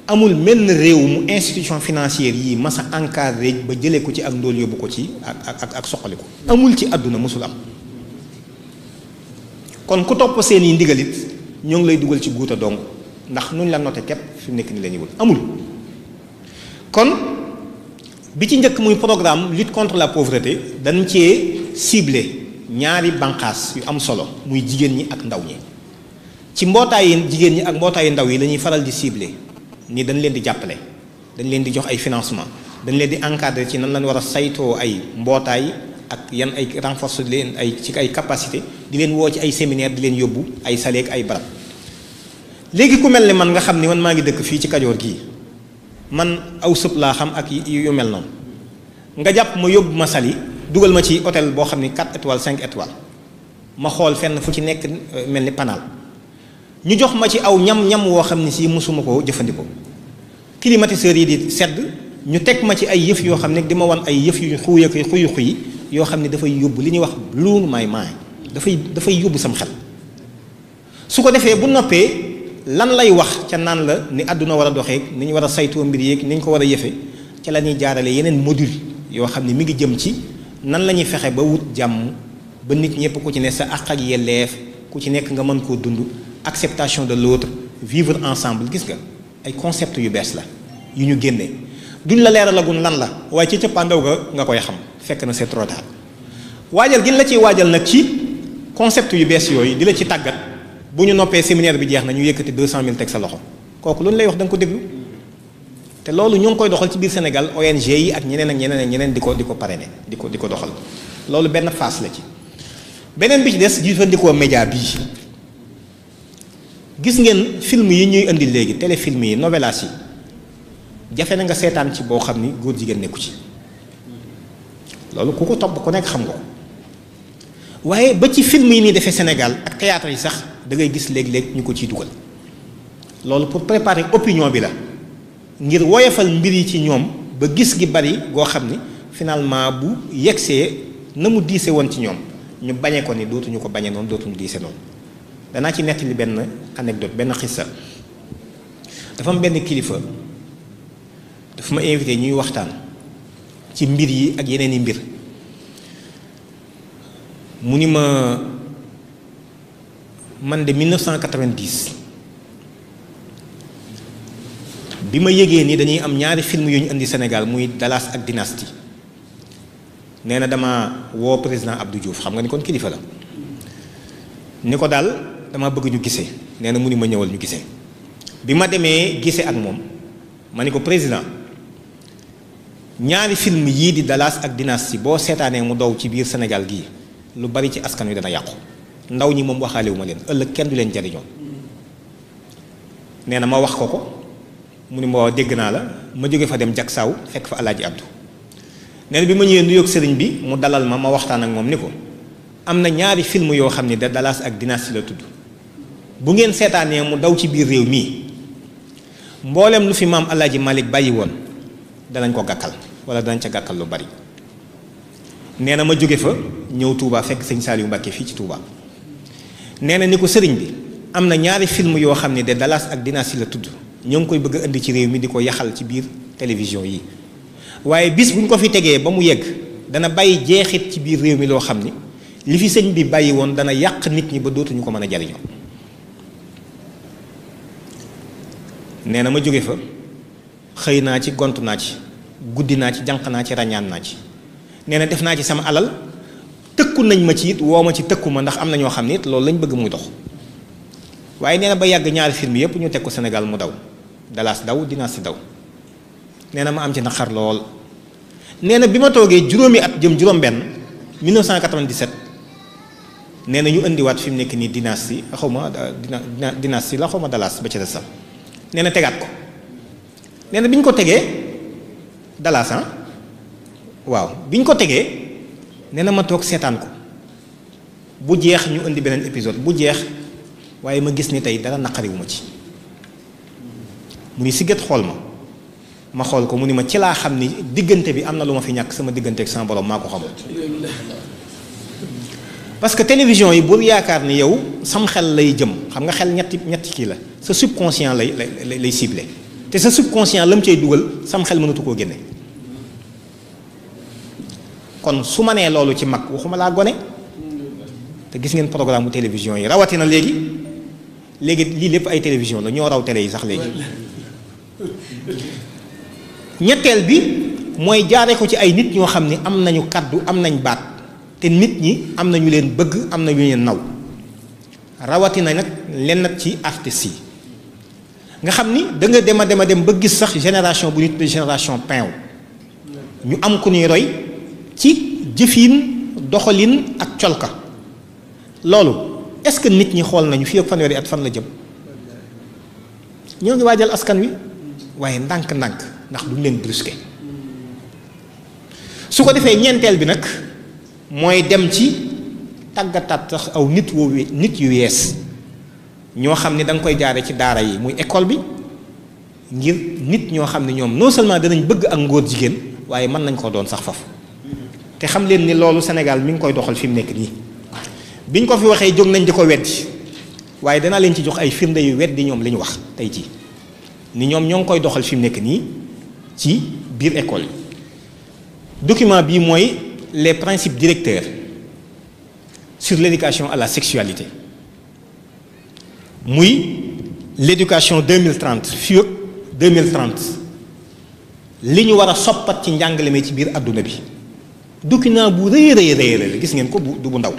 amul menn réew mu institution financière yi mas a encadré ba jëlee ko ci ak ndóol yóbbu ko ci ak soqali ko amul ci àdduna mosul am kon ku topp seen yi ndigalit ñoo ngi lay dugal ci guuta dong ndax nuñ la noté képp fi mu nekk ni la ñuy wul amul kon bi ci njëkk muy programme lutte contre la pauvreté dañ cee ciblé ñaari banqaas yu am solo muy jigéen ñi ak ndaw ñi ci mbootaayi jigéen ñi ak mbootaayu ndaw yi la ñuy faral di ciblé ni dañ leen di jàppale dañ leen di jox ay financement dañ leen di encadrer ci nan lañ war a saytoo ay mbootaay ak yan ay renforcer leen ay ci ay capacité di leen woo ci ay séminaire di leen yóbbu ay saleek ay barab léegi ku mel ni man nga xam ni man maa ngi dëkk fii ci Kajoor gii man aw sëb laa xam ak yu mel noonu nga jàpp ma yóbbu ma Saly dugal ma ci hôtel boo xam ni 4 étoiles 5 étoiles ma xool fenn fu ci nekk mel ni panaal ñu jox ma ci aw ñam woo xam ni si mosuma koo jëfandikoo climatiseurs yi di sedd ñu teg ma ci ay yëf yoo xam ne di ma wan ay yëf yu xuy yoo xam ne dafay yóbbu li ñuy wax blow my mind dafay yóbbu sam xel su ko defee bu noppee lan lay wax ca naan la ni àdduna war a doxee ni ñu war a saytoo mbir yeeg ni ñu ko war a yëfe ca la ñuy jaarale yeneen module yoo xam ne mi ngi jëm ci nan la ñuy fexe ba wut jàmm ba nit ñëpp ku ci ne sa àq ak yelleef ku ci nekk nga mën koo dund acceptation de l'autre vivre ensemble gis nga ay concept yu bees la yu ñu génnee duñ la leeralagun lan la waaye ci cëppaandaw ga nga koy xam fekk na c'est trop tard waajal gin la ciy waajal nag ci concept yu bees yooyu di la ci tàggat bu ñu noppee séminaire bi jeex na ñu yëkkati 200 000 teg sa loxo kooku loolu lay wax da nga ko déglu te loolu ñoo ngi koy doxal ci biir Sénégal ONG yi ak ñeneen di ko parrainer di ko doxal loolu benn phase la ci beneen bi ci des jëfandikoo média bii gis ngeen film yi ñuy indi léegi téléfilm yi novelas yi jafe na nga seetaan ci boo xam ni góor jigéen nekku ci loolu ku ko topp ku nekk xam nga ko waaye ba ci film yi nii defee Sénégal ak théâtre yi sax da ngay gis léeg-léeg ñu ko ciy dugal loolu pour préparer opinion bi la ngir woyofal mbir yi ci ñoom ba gis gi bari goo xam ni finalement bu yegsee na mu diise woon ci ñoom ñu bañee ko ni dootuñu ko bañee noonu dootuñu diise noonu danaa ci nettali benn anecdote benn xissa dafa am benn kilifa dafa ma invité ñuy waxtaan ci mbir yi ak yeneen i mbir mu ni ma man de 1990 bi ma yëgee ni dañuy am ñaari film yu ñu indi Sénégal muy Dallas ak Dynasty nee na dama woo président Abdou Diouf xam nga ni kon kilifa la ni ko daal dama bëgg ñu gisee nee na mu ni ma ñëwal ñu gisee bi ma demee gisee ak moom ma ni ko président ñaari film yii di Dallas ak Dynasty boo seetaanee mu daw ci biir Sénégal gii lu bari ci askan wi dana yàqu ndaw ñi moom waxaale wu ma leen ëllëg kenn du leen jariñoo nee na ma wax ko ko mu ni ma dégg naa la ma jóge fa dem Jaksaaw fekk fa Alaaji Abdou nee na bi ma ñëwee nuyoog sëriñ bi mu dalal ma waxtaan ak moom ni ko am na ñaari film yoo xam ne da Dallas ak Dynasty la tudd bu ngeen seetaanee mu daw ci biir réew mii mboolem lu fi maam Alaaji Malick bàyyi woon danañ ko gàkkal wala danañ ca gàkkal lu bari nee na ma jóge fa ñëw Touba fekk sëñ Saliou Mbacke fii ci Touba nee na ni ko sëriñ bi am na ñaari film yoo xam ne de Dallas ak Dynasty la tudd ñoo ngi koy bëgg a indi ci réew mi di ko yaxal ci biir télévision yi waaye bis bu ñu ko fi tegee ba mu yegg dana bàyyi jeexit ci biir réew mi loo xam ni li fi sëñ bi bàyyi woon dana yàq nit ñi ba dootuñu ko mën a jariñoo nee na ma jóge fa xëy naa ci gont naa ci guddi naa ci jànq naa ci ràññaan naa ci nee na def naa ci sama alal tëkku nañ ma ci it woo ma ci tëkku ma ndax am na ñoo xam ne it loolu lañ bëgg muy dox waaye nee na ba yàgg ñaari film yépp ñu teg ko Sénégal mu daw Dallas daw Dynasty daw nee na ma am ci naqar lool nee na bi ma toogee juróomi at jëm juróom-benn 1997 nee na ñu indiwaat fi mu nekk nii Dynasty xaw ma Dynasty la xaw ma Dallas ba ca des sax nee na tegaat ko nee na bi ñu ko tegee Dallas waaw bi ñu ko tegee nee na ma toog seetaan ko bu jeex ñu indi beneen épisode bu jeex waaye ma gis ni tey dara naqariwu ma ci mu ni si gët xool ma xool ko mu ni ma ci laa xam ni diggante bi am na lu ma fi ñàkk sama diggante ak sama borom maa ko xamul parce que télévision yi bul yaakaar ni yow sam xel lay jëm xam nga xel ñetti kii la sa subconscient lay ciblé te sa subconscient la mu cay dugal sam xel mënatu koo génne kon su ma nee loolu ci mag waxuma laa gone te gis ngeen programme bu télévision yi rawatina léegi lii lépp ay télévision la ñoo raw télé yi sax léegi ñetteel bi mooy jaare ko ci ay nit ñoo xam ni am nañu kàddu am nañ baat te nit ñi am na ñu leen bëgg am na ñu leen naw rawatina nag lenn ci artistes yi nga xam ni da nga dem ba gis sax génération bu ñu tuddee génération pain ñu am ku ñuy roy ci jëfin doxalin ak colka loolu est-ce que nit ñi xool nañu fii ak fanweeri at fan la jëm ñoo ngi waajal askan wi waaye ndànk-ndànk ndax duñ leen brusqué su ko defee ñeenteel bi nag mooy dem ci tàggataat sax aw nit yu yees ñoo xam ne da nga koy jaare ci daara yi muy école bi ngir nit ñoo xam ne ñoom non seulement danañ bëgg ak ngóor jigéen waaye mën nañ koo doon sax faf te xam leen ni loolu Sénégal mi ngi koy doxal fi mu nekk nii biñ ko fi waxee jóg nañ di ko weddi waaye danaa leen ci jox ay firnde yu weddi ñoom li ñu wax tey jii ni ñoom ñoo ngi koy doxal fi mu nekk nii ci biir école yi document bii mooy les principes directeurs sur l'éducation à la sexualité muy l'éducation 2030 fii ak 2030 li ñu war a soppat ci njàngale mi ci biir àdduna bi document bu rëy la gis ngeen ko du bu ndaw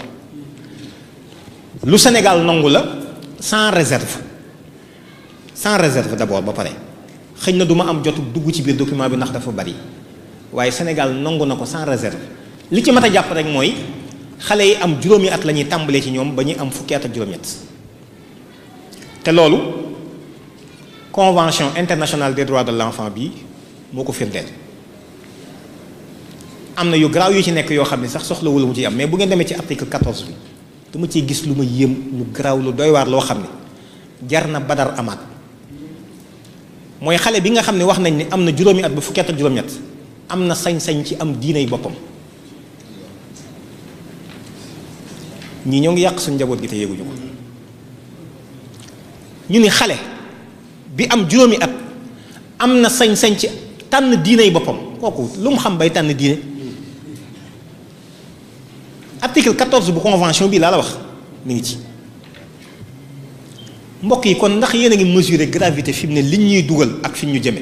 lu Sénégal nangu la sans réserve d'abord ba pare xëy na du ma am jotu dugg ci biir document bi ndax dafa bari waaye Sénégal nangu na ko sans réserve li ci mat a jàpp rek mooy xale yi am juróomi at la ñuy tàmbalee ci ñoom ba ñuy am fukki at ak juróom-ñett te loolu convention internationale des droits de l'enfant bi moo ko firndeel am na yu garaaw yu ci nekk yoo xam ne sax soxlawul mu ci am mais bu ngeen demee ci article 14 bi dama ciy gis lu ma yéem lu garaaw lu doy waar loo xam ne jar na Badar amaat mooy xale bi nga xam ne wax nañ ne am na juróomi at ba fukki at ak juróom-ñett am na sañ-sañ ci am diinay boppam ñii ñoo ngi yàq suñu njaboot gi te yéeguñu ko ñu ni xale bi am juróomi at am na sañ-sañ ci tànn diinay boppam kooku lu mu xam bay tànn diine. article 14 bu convention bi laa la wax mi ngi ci mbokk yi kon ndax yéen a ngi mesurer gravité fi mu ne liñ ñuy dugal ak fi ñu jëme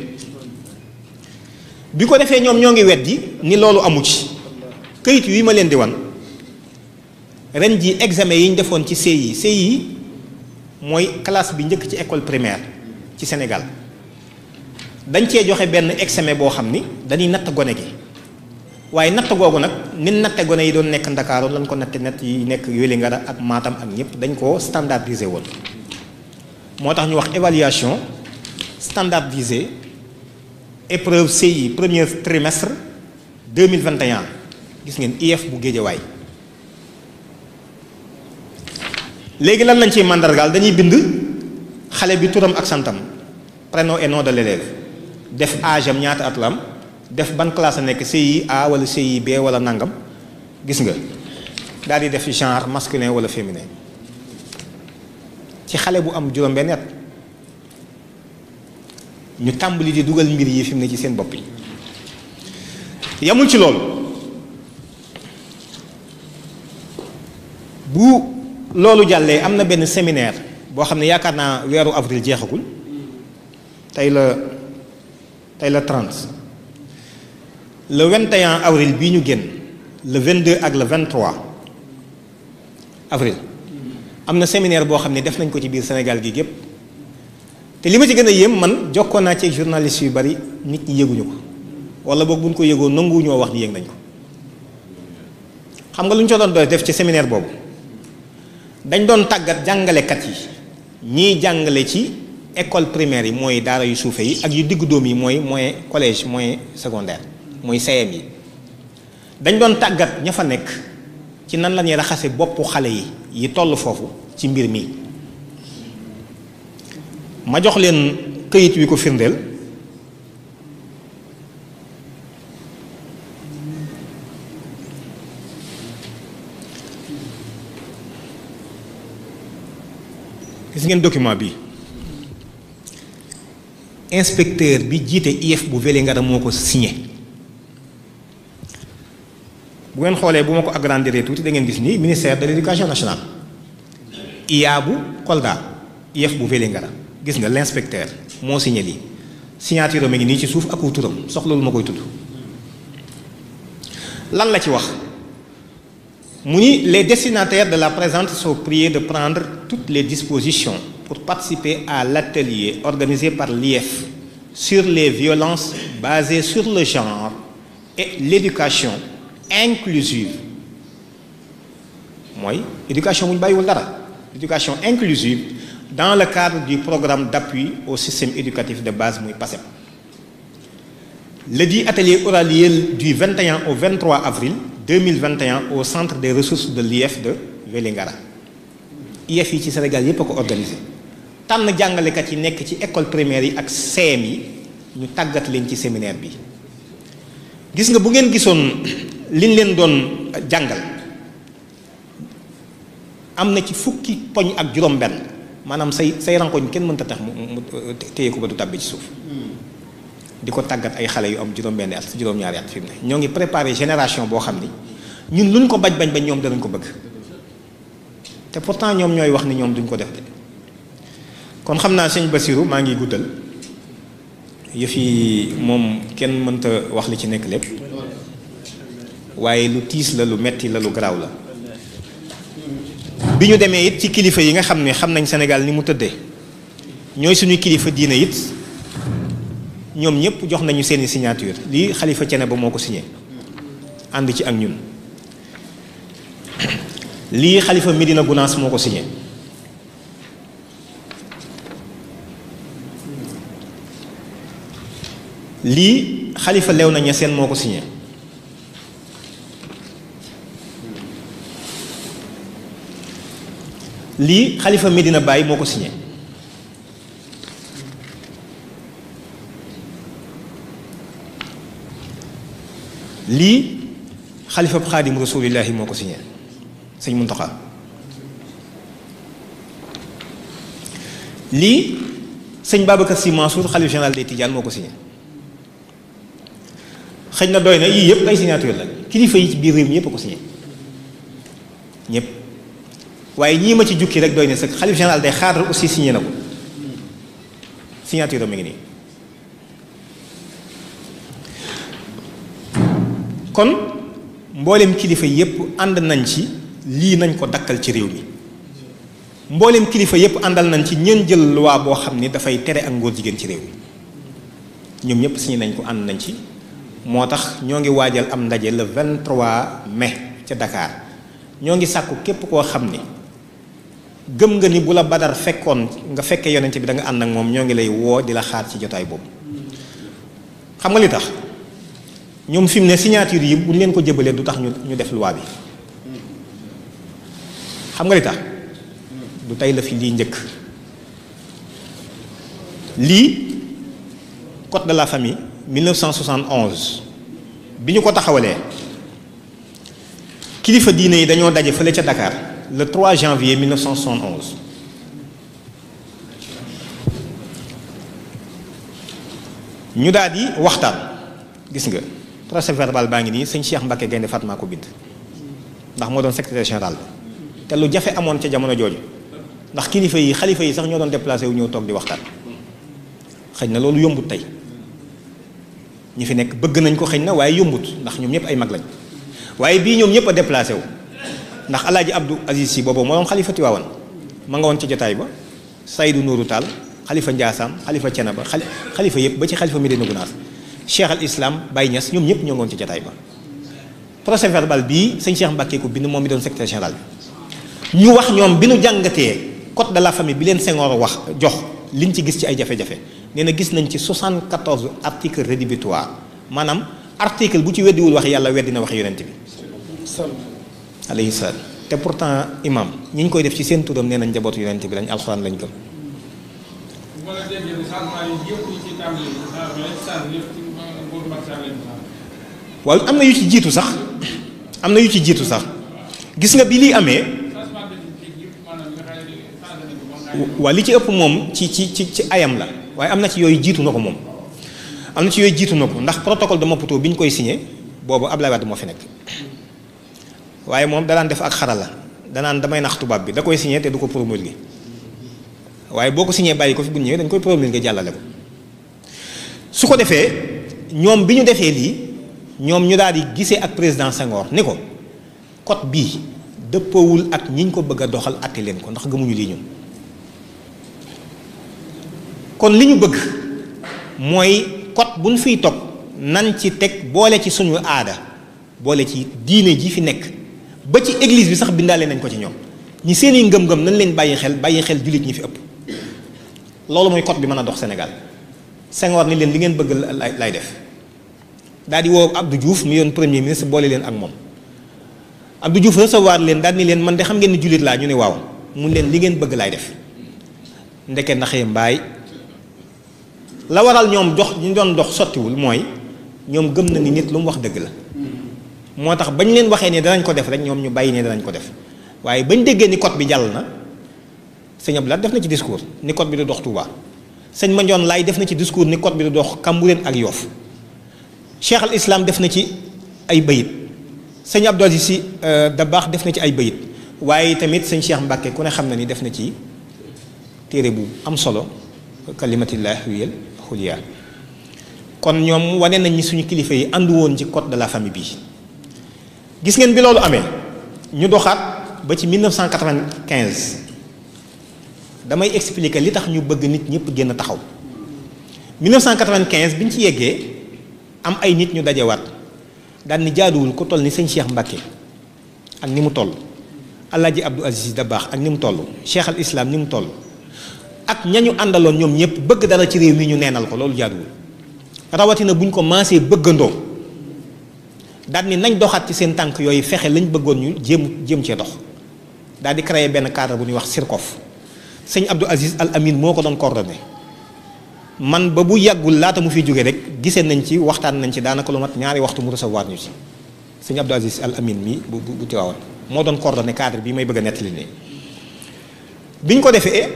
bi ko defee ñoom ñoo ngi weddi ni loolu amu ci këyit wi ma leen di wan ren ji examen yi ñu defoon ci CI mooy classe bi njëkk ci école primaire ci Sénégal dañ cee joxe benn examen boo xam ni dañuy natt gone gi waaye natt googu nag nit natte gone yi doon nekk Ndakaaru lañ ko natte natt yi nekk Wélingara ak Matam ak ñëpp dañ koo standardisé woon moo tax ñu wax évaluation standardisée épreuve CI premier trimestre 2021 gis ngeen IEF bu Géejawaay léegi lan lañ ciy màndargaal dañuy bind xale bi turam ak santam prénom et nom de l'élève def âge am ñaata at la am def ban classe a nekk CI A wala CI B wala nangam gis nga daal di def genre masculin wala féminin ci xale bu am juróom-benn at ñu tàmbali di dugal mbir yi fi mu ne ci seen bopp yi yamul ci loolu bu loolu jàllee am na benn séminaire boo xam ne yaakaar naa weeru avril jeexagul tey la 30 le 21 avril bii ñu génn le 22 ak le 23 avril am na séminaire boo xam ne def nañ ko ci biir Sénégal gi gépp te li ma ci gën a yéem man jokkoon naa ci journaliste yu bari nit ñi yëguñu ko wala boog buñ ko yëgoo nanguwuñoo wax ni yëg nañ ko xam nga lu ñu co doon doon def ci séminaire boobu dañ doon tàggat jàngalekat yi ñiy jàngale ci école primaire yi mooy daara yu suufe yi ak yu diggu dóom yi mooy moyen collège moyen secondaire mooy CM yi dañ doon tàggat ña fa nekk ci nan la ñuy raxase boppu xale yi toll foofu ci mbir mi ma jox leen këyit wi ko firndeel gis ngeen document bi inspecteur bi jiite IEF bu Vélingara moo ko signé bu ngeen xoolee bu ma ko agrandir tuuti da ngeen gis ni ministère de l'éducation nationale IA bu Kolda IEF bu Vélingara gis nga l'inspecteur moo signé lii signature mi ngi nii ci suuf ak turam soxla lu ma koy tudd lan la ci wax mu ni les destinataires de la présente sont priés de prendre toutes les dispositions pour participer à l'atelier organisé par l'IEF sur les violences basées sur le genre et l'éducation inclusive mooy éducation bu ñu bàyyiwul dara éducation inclusive dans le cadre du programme d'appui au système éducatif de base muy PASEP. Le dit atelier aura lieu du 21 au 23 avril 2021 au centre des ressources de l'IEF de Vélingara. IEF yi ci Sénégal yépp a ko organisé tànn jàngalekat yi nekk ci école primaire yi ak CM yi ñu tàggat leen ci séminaire bi gis nga bu ngeen gisoon liñ leen doon jàngal am na ci fukki poñ ak juróom-benn maanaam say rankoñ kenn mënta tax mu téye ko ba du tàbbi ci suuf di ko tàggat ay xale yu am juróom-benn at juróom-ñaari at fi mu ne ñoo ngi préparé génération boo xam ni ñun luñ ko bañ ñoom danañ ko bëgg te pourtant ñoom ñooy wax ni ñoom duñ ko def de kon xam naa sëñ Bassirou maa ngi guddal yëf yi moom kenn mënta wax li ci nekk lépp waaye lu tiis la lu metti la lu garaaw la bi ñu demee it ci kilifa yi nga xam ne xam nañ Sénégal ni mu tëddee ñooy suñuy kilifa diine it ñoom ñëpp jox nañu seeni signature lii xalifa cene ba moo ko signé ànd ci ak ñun lii xalifa Medina Gounass moo ko signé lii xalifa Léona Niassène moo ko signé lii xalifa Medina Baye moo ko signé lii xalifa Xaadim Rasulillahi moo ko signé sëñ Muntaxa lii sëñ Babacar Sy Mansour xalifa général des Tidianes moo ko signé xëy na doy na yii yëpp ay signature la kilifa yi ci biir réew mi yëpp a ko signé ñëpp waaye ñii ma ci jukki rek doy na sax xalifa général day xaadar aussi signé na ko signature mi ngi nii kon mboolem kilifa yëpp ànd nañ ci lii nañ ko dakkal ci réew mi mboolem kilifa yëpp àndal nañ ci ñeen jël loi boo xam ni dafay tere ak ngóor jigéen ci réew mi ñoom ñëpp signé nañ ko ànd nañ ci moo tax ñoo ngi waajal am ndaje le 23 mai ca Dakar ñoo ngi sàkku képp koo xam ni gëm nga ni bu la Badar fekkoon nga fekkee yonent bi da nga ànd ak moom ñoo ngi lay woo di la xaar ci jotaay boobu. xam nga li tax ñoom fi mu ne signature yi bu ñu leen ko jëbalee du tax ñu def loi bi xam nga li tax du tey la fi lii njëkk lii code de la famille 1971 bi ñu ko taxawalee kilifa diine yi dañoo daje fële ca Dakar le 3 janvier 1971 ñu daal di waxtaan gis nga procès verbal baa ngi nii sëñ Cheikh Mbacke Gaynde Fatma ko bind ndax moo doon secrétaire général te lu jafe amoon ca jamono jooju ndax kilifa yi xalifa yi sax ñoo doon déplacé wu ñëw toog di waxtaan xëy na loolu yombut tey ñi fi nekk bëgg nañ ko xëy na waaye yombut ndax ñoom ñëpp ay mag lañ waaye bii ñoom ñëpp a déplacé wu ndax alaaji Abdou Aziz Sy boobu moo doon xalifa Tiwaawan ma nga woon ci jotaay ba Seydou Nourou Tall xalifa Ndiassane xalifa Thiénaba xalifa yëpp ba ci xalifa Médina Gounass Cheikh al Islam Baye Niass ñoom ñëpp ñoo ngi woon ci jotaay ba procès verbal bii sëñ Cheikh Mbacke ko bind moom mi doon secrétaire général bi ñu wax ñoom bi nu jàngatee code de la famille bi leen Senghor wax jox liñ ci gis ci ay jafe-jafe nee na gis nañ ci 74 articles rédhibitoires maanaam article bu ci weddiwul wax yàlla weddi na wax yonent bi alayhi salaam te pourtant imam ñi ñu koy def ci seen turam nee nañ njabootu yonent bi lañ alxuraan lañ gëm. waaw am na yu ci jiitu sax gis nga bi lii amee waa li ci ëpp moom ci ayam la waaye am na ci yooyu jiitu na ko moom ndax protocole de Maputo bi ñu koy signé boobu Ablaye Wade moo fi nekk waaye moom danaan def ak xarala danaan damay nax tubaab bi da koy signé te du ko promulgué waaye boo ko signé bàyyi ko fi bu ñëwee dañ koy promulgué jàllale ko su ko defee ñoom bi ñu defee lii ñoom ñu daal di gisee ak président Senghor ni ko code bii dëppoowul ak ñi ñu ko bëgg a doxal atte leen ko ndax gëmuñu lii ñun kon li ñu bëgg mooy code bu ñu fiy topp nan ci teg boole ci suñu aada boole ci diine ji fi nekk ba ci église bi sax bindaale nañ ko ci ñoom ñi seeni ngëm-ngëm nañ leen bàyyi xel jullit ñi fi ëpp loolu mooy code bi mën a dox Sénégal Senghor ni leen li ngeen bëgg lay def daal di woo Abdou Diouf mi yoon premier ministre boole leen ak moom Abdou Diouf recevoir leen daal ni leen man de xam ngeen ni jullit laa ñu ne waaw mun leen li ngeen bëgg laay def ndeke naxee mbaay la waral ñoom ñu doon dox sottiwul mooy ñoom gëm na ni nit lu mu wax dëgg la moo tax bañ leen waxee ne danañ ko def rek ñoom ñu bàyyi ne danañ ko def waaye bañ déggee ni code bi jàll na sëñ Abdoulaye def na ci discours ni code bi du dox Touba sëñ Mandione Laye def na ci discours ni code bi du dox Cambérène ak Yoff Cheikh al Islam def na ci ay bayit sëñ Abdou Aziz Sy Dabakh def na ci ay bayit waaye tamit sëñ Cheikh Mbacke ku ne xam na ni def na ci téere bu am solo kalimatillahi wiyal xuliya kon ñoom wane nañ ni suñu kilifa yi àndu woon ci code de la famille bi gis ngeen bi loolu amee ñu doxaat ba ci 1995 damay expliquer li tax ñu bëgg nit ñëpp génn taxaw 1995 bi ñu ci yeggee am ay nit ñu dajewaat daal ni jaaduwul ku toll ni sëñ Cheikh Mbacke ak ni mu toll Alaaji Abdou Aziz Dabakh ak ni mu toll Cheikh al Islam ni mu toll ak ñañu àndaloon ñoom ñëpp bëgg dara ci réew mi ñu neenal ko loolu jaaduwul rawatina buñ ko maasee bëggandoo daal ni nañ doxaat ci seen tànk yooyu fexe lañ bëggoon ñu jéem cee dox daal di créer benn cadre bu ñuy wax SIRCOF sëñ Abdou Aziz Al Amin moo ko doon coordonné man ba bu yàggul laata mu fi jógee rek gisee nañ ci waxtaan nañ ci daanaka lu mat ñaari waxtu mu recevoir ñu ci sëñ Abdou Aziz Al Amin mi bu Tiwaawan moo doon coordonné cadre bi may bëgg a nettali nii biñ ko defee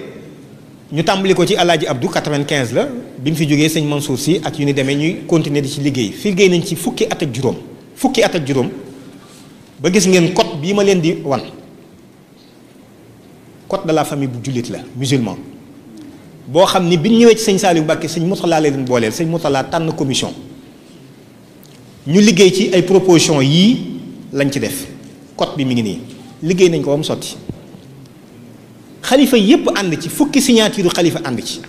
ñu tàmbali ko ci Alaaji Abdou 95 la bi mu fi jógee sëñ Mansour Sy ak yu ni demee ñuy continuer di ci liggéey fi liggéey nañ ci fukki at ak juróom ba gis ngeen code bii ma leen di wan code de la famille bu jullit la musulman boo xam ni bi ñu ñëwee ci sëñ Saliou Mbacké sëñ Mourtala leen booleel sëñ Mourtala tànn commission ñu liggéey ci ay proposition yii lañ ci def code bi mi ngi nii liggéey nañ ko ba mu sotti xalifa yépp ànd ci fukki signature xalifa ànd ci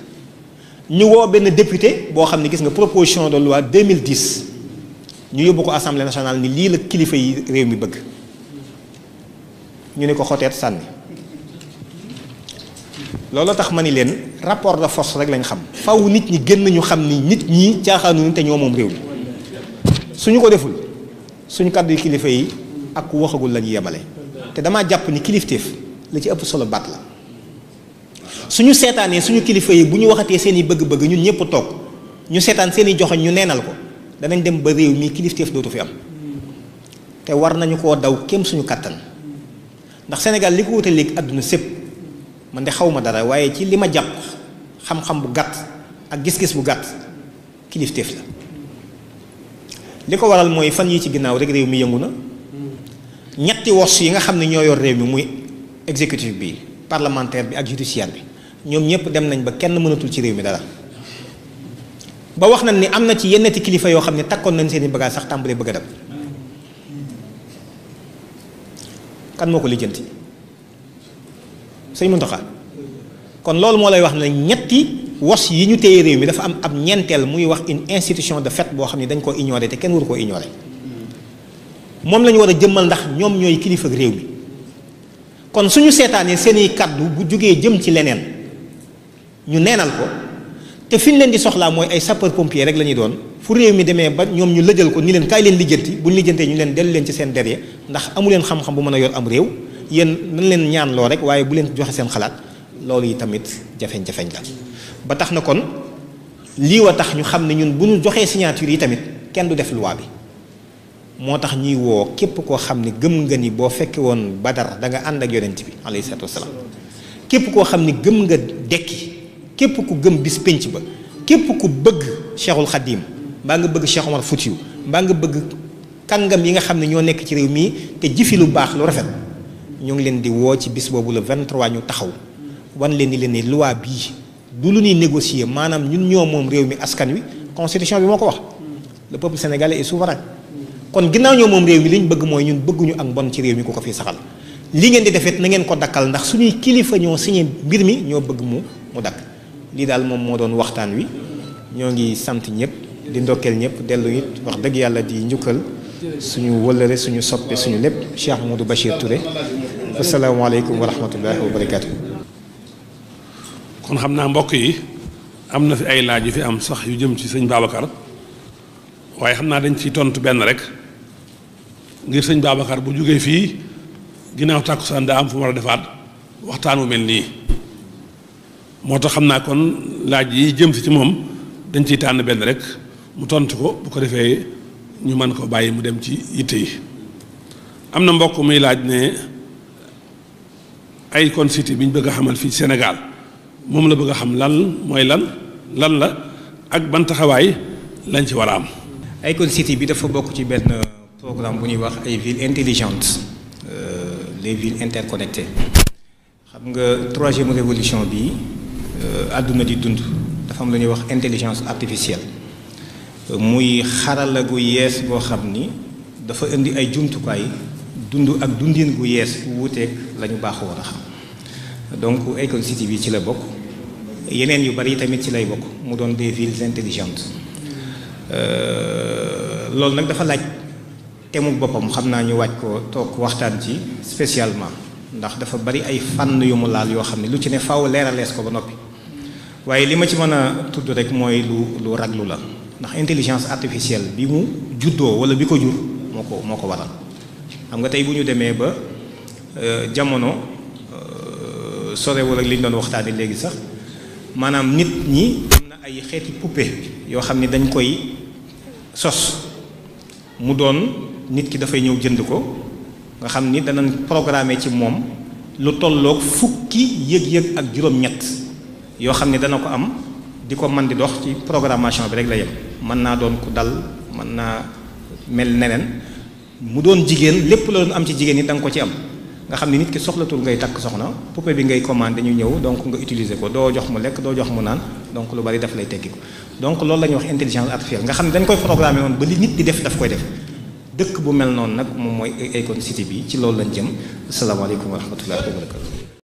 ñu woo benn député boo xam ne gis nga proposition de loi 2010 ñu yóbbu ko assemblée nationale ni lii la kilifa yi réew mi bëgg ñu ne ko xoteet sànni loolu tax ma ni leen rapport de force rek lañ xam faw nit ñi gën ñu xam ni nit ñi caaxaanuñu te ñoo moom réew mi suñu ko deful suñu kàddu yi kilifa yi ak waxagul la ñuy yemale te damaa jàpp ni kilifteef la ci ëpp solo baat la suñu seetaanee suñu kilifa yi bu ñu waxatee seen i bëgg-bëgg ñun ñëpp toog ñu seetaan seen i joxoñ ñu neenal ko danañ dem ba réew mi kilifteef dootu fi am te war nañu koo daw kem suñu kàttan ndax Sénégal li ko wute léegi àdduna sépp man de xaw ma dara waaye ci li ma jàpp xam-xam bu gàtt ak gis-gis bu gàtt kilifteef la li ko waral mooy fan yi ci ginnaaw rek réew mi yëngu na ñetti wos yi nga xam ne ñoo yor réew mi muy exécutif bi parlementaire bi ak judiciaire bi ñoom ñëpp dem nañ ba kenn mënatul ci réew mi dara ba wax nañ ni am na ci yenneti kilifa yoo xam ne takkoon nañ seen i bagage sax tàmbalee bëgg a dem kan moo ko lijjanti sëñ Mountakha kon loolu moo lay wax ne ñetti wos yi ñu téye réew mi dafa am ab ñeenteel muy wax une institution de fait boo xam ne dañ koo ignoré te kenn waru koo ignoré moom la ñu war a jëmmal ndax ñoom ñooy kilifa réew mi kon suñu seetaanee seeni kàddu bu jógee jëm ci leneen ñu neenal ko te fi ñu leen di soxlaa mooy ay sapeur pompier rek la ñuy doon fu réew mi demee ba ñoom ñu lëjal ko ni leen kaay leen lijjanti bu ñu lijjantee ñu leen dellu leen ci seen derrière ndax amu leen xam-xam bu mën a yor am réew yéen nañ leen ñaan loo rek waaye bu leen joxe seen xalaat loolu yi tamit jafeñ-jafeñ la ba tax na kon lii wa tax ñu xam ne ñun bu ñu joxee signature yi tamit kenn du def loi bi moo tax ñuy woo képp koo xam ne gëm nga ni boo fekke woon Badar da nga ànd ak yonent bi alayhi salaatu wasalaam képp koo xam ne gëm nga dekki képp ku gëm bis pénc ba képp ku bëgg Cheikhul Khadim mbaa nga bëgg Cheikh Omar Foutiyou mbaa nga bëgg kàngam yi nga xam ne ñoo nekk ci réew mii te jëfi lu baax lu rafet ñu ngi leen di woo ci bis boobu le 23 ñu taxaw wan leen ni leen ni loi bii du lu ñuy négocier maanaam ñun ñoo moom réew mi askan wi constitution bi moo ko wax le peuple sénégalais est souverain kon ginnaaw ñoo moom réew mi li ñu bëgg mooy ñun bëgguñu ak mbon ci réew mi ku ko fi saxal li ngeen di defet na ngeen ko dakkal ndax suñuy kilifa ñoo signé mbir mi ñoo bëgg mu dakk lii daal moom moo doon waxtaan wi ñoo ngi sant ñëpp di ndokkeel ñëpp dellu it wax dëgg yàlla di njukkal suñu wëllëre suñu soppe suñu lépp Cheikh Modou Bachir Touré asalaamaaleykum wa rahmatullahi wa barakaatu. kon xam naa mbokk yi am na fi ay laaj yu fi am sax yu jëm ci sëñ Babacar waaye xam naa dañ ciy tontu benn rek ngir sëñ Babacar bu jógee fii ginnaaw tàkkusaan daa am fu mu war a defaat waxtaan wu mel nii moo tax xam naa kon laaj yi jëm si ci moom dañ ciy tànn benn rek mu tontu ko bu ko defee ñu mën ko bàyyi mu dem ci yitte yi am na mbokk muy laaj ne ay Icon City bi ñu bëgg a xamal fii Sénégal moom la bëgg a xam lan mooy lan la ak ban taxawaay lañ ci war a am. Icon City bi dafa bokk ci benn programme bu ñuy wax ay villes intelligentes les villes interconnectées xam nga troisième révolution bi àdduna di dund dafa am lu ñuy wax intelligence artificielle muy xarala gu yees boo xam ni dafa indi ay jumtukaay dund ak dundin gu yees wuuteeg la ñu baaxoo war a xam donc Icon City bi ci la bokk yeneen yu bari tamit ci lay bokk mu doon des villes intelligentes loolu nag dafa laaj temu boppam xam naa ñu waaj ko toog waxtaan ci spécialement ndax dafa bari ay fànn yu mu laal yoo xam ne lu ci ne faaw leeralees ko ba noppi waaye li ma ci mën a tudd rek mooy lu raglu la ndax intelligence artificielle bi mu juddoo wala bi ko jur moo ko waral xam nga tey bu ñu demee ba jamono sorewul ak li ñu doon waxtaanee léegi sax maanaam nit ñi am na ay xeeti poupée yoo xam ne dañ koy sos mu doon nit ki dafay ñëw jënd ko nga xam ni danañ programmer ci moom lu tolloog fukki yëg-yëg ak juróom-ñett yoo xam ne dana ko am di ko mën di dox ci programmation bi rek la yem mën naa doon ku dal mën naa mel neneen mu doon jigéen lépp la doon am ci jigéen ñi da nga ko ci am nga xam ne nit ki soxlatul ngay takk soxna poupée bi ngay commandé ñu ñëw donc nga utiliser ko doo jox mu lekk doo jox mu naan donc lu bari daf lay teggi ko donc loolu la ñuy wax intelligence artificielle nga xam ne dañ koy programmer noonu ba li nit di def daf koy def dëkk bu mel noonu nag moom mooy Akon City bi ci loolu lañ jëm asalaamaaleykum wa rahmatullahi wa barakatu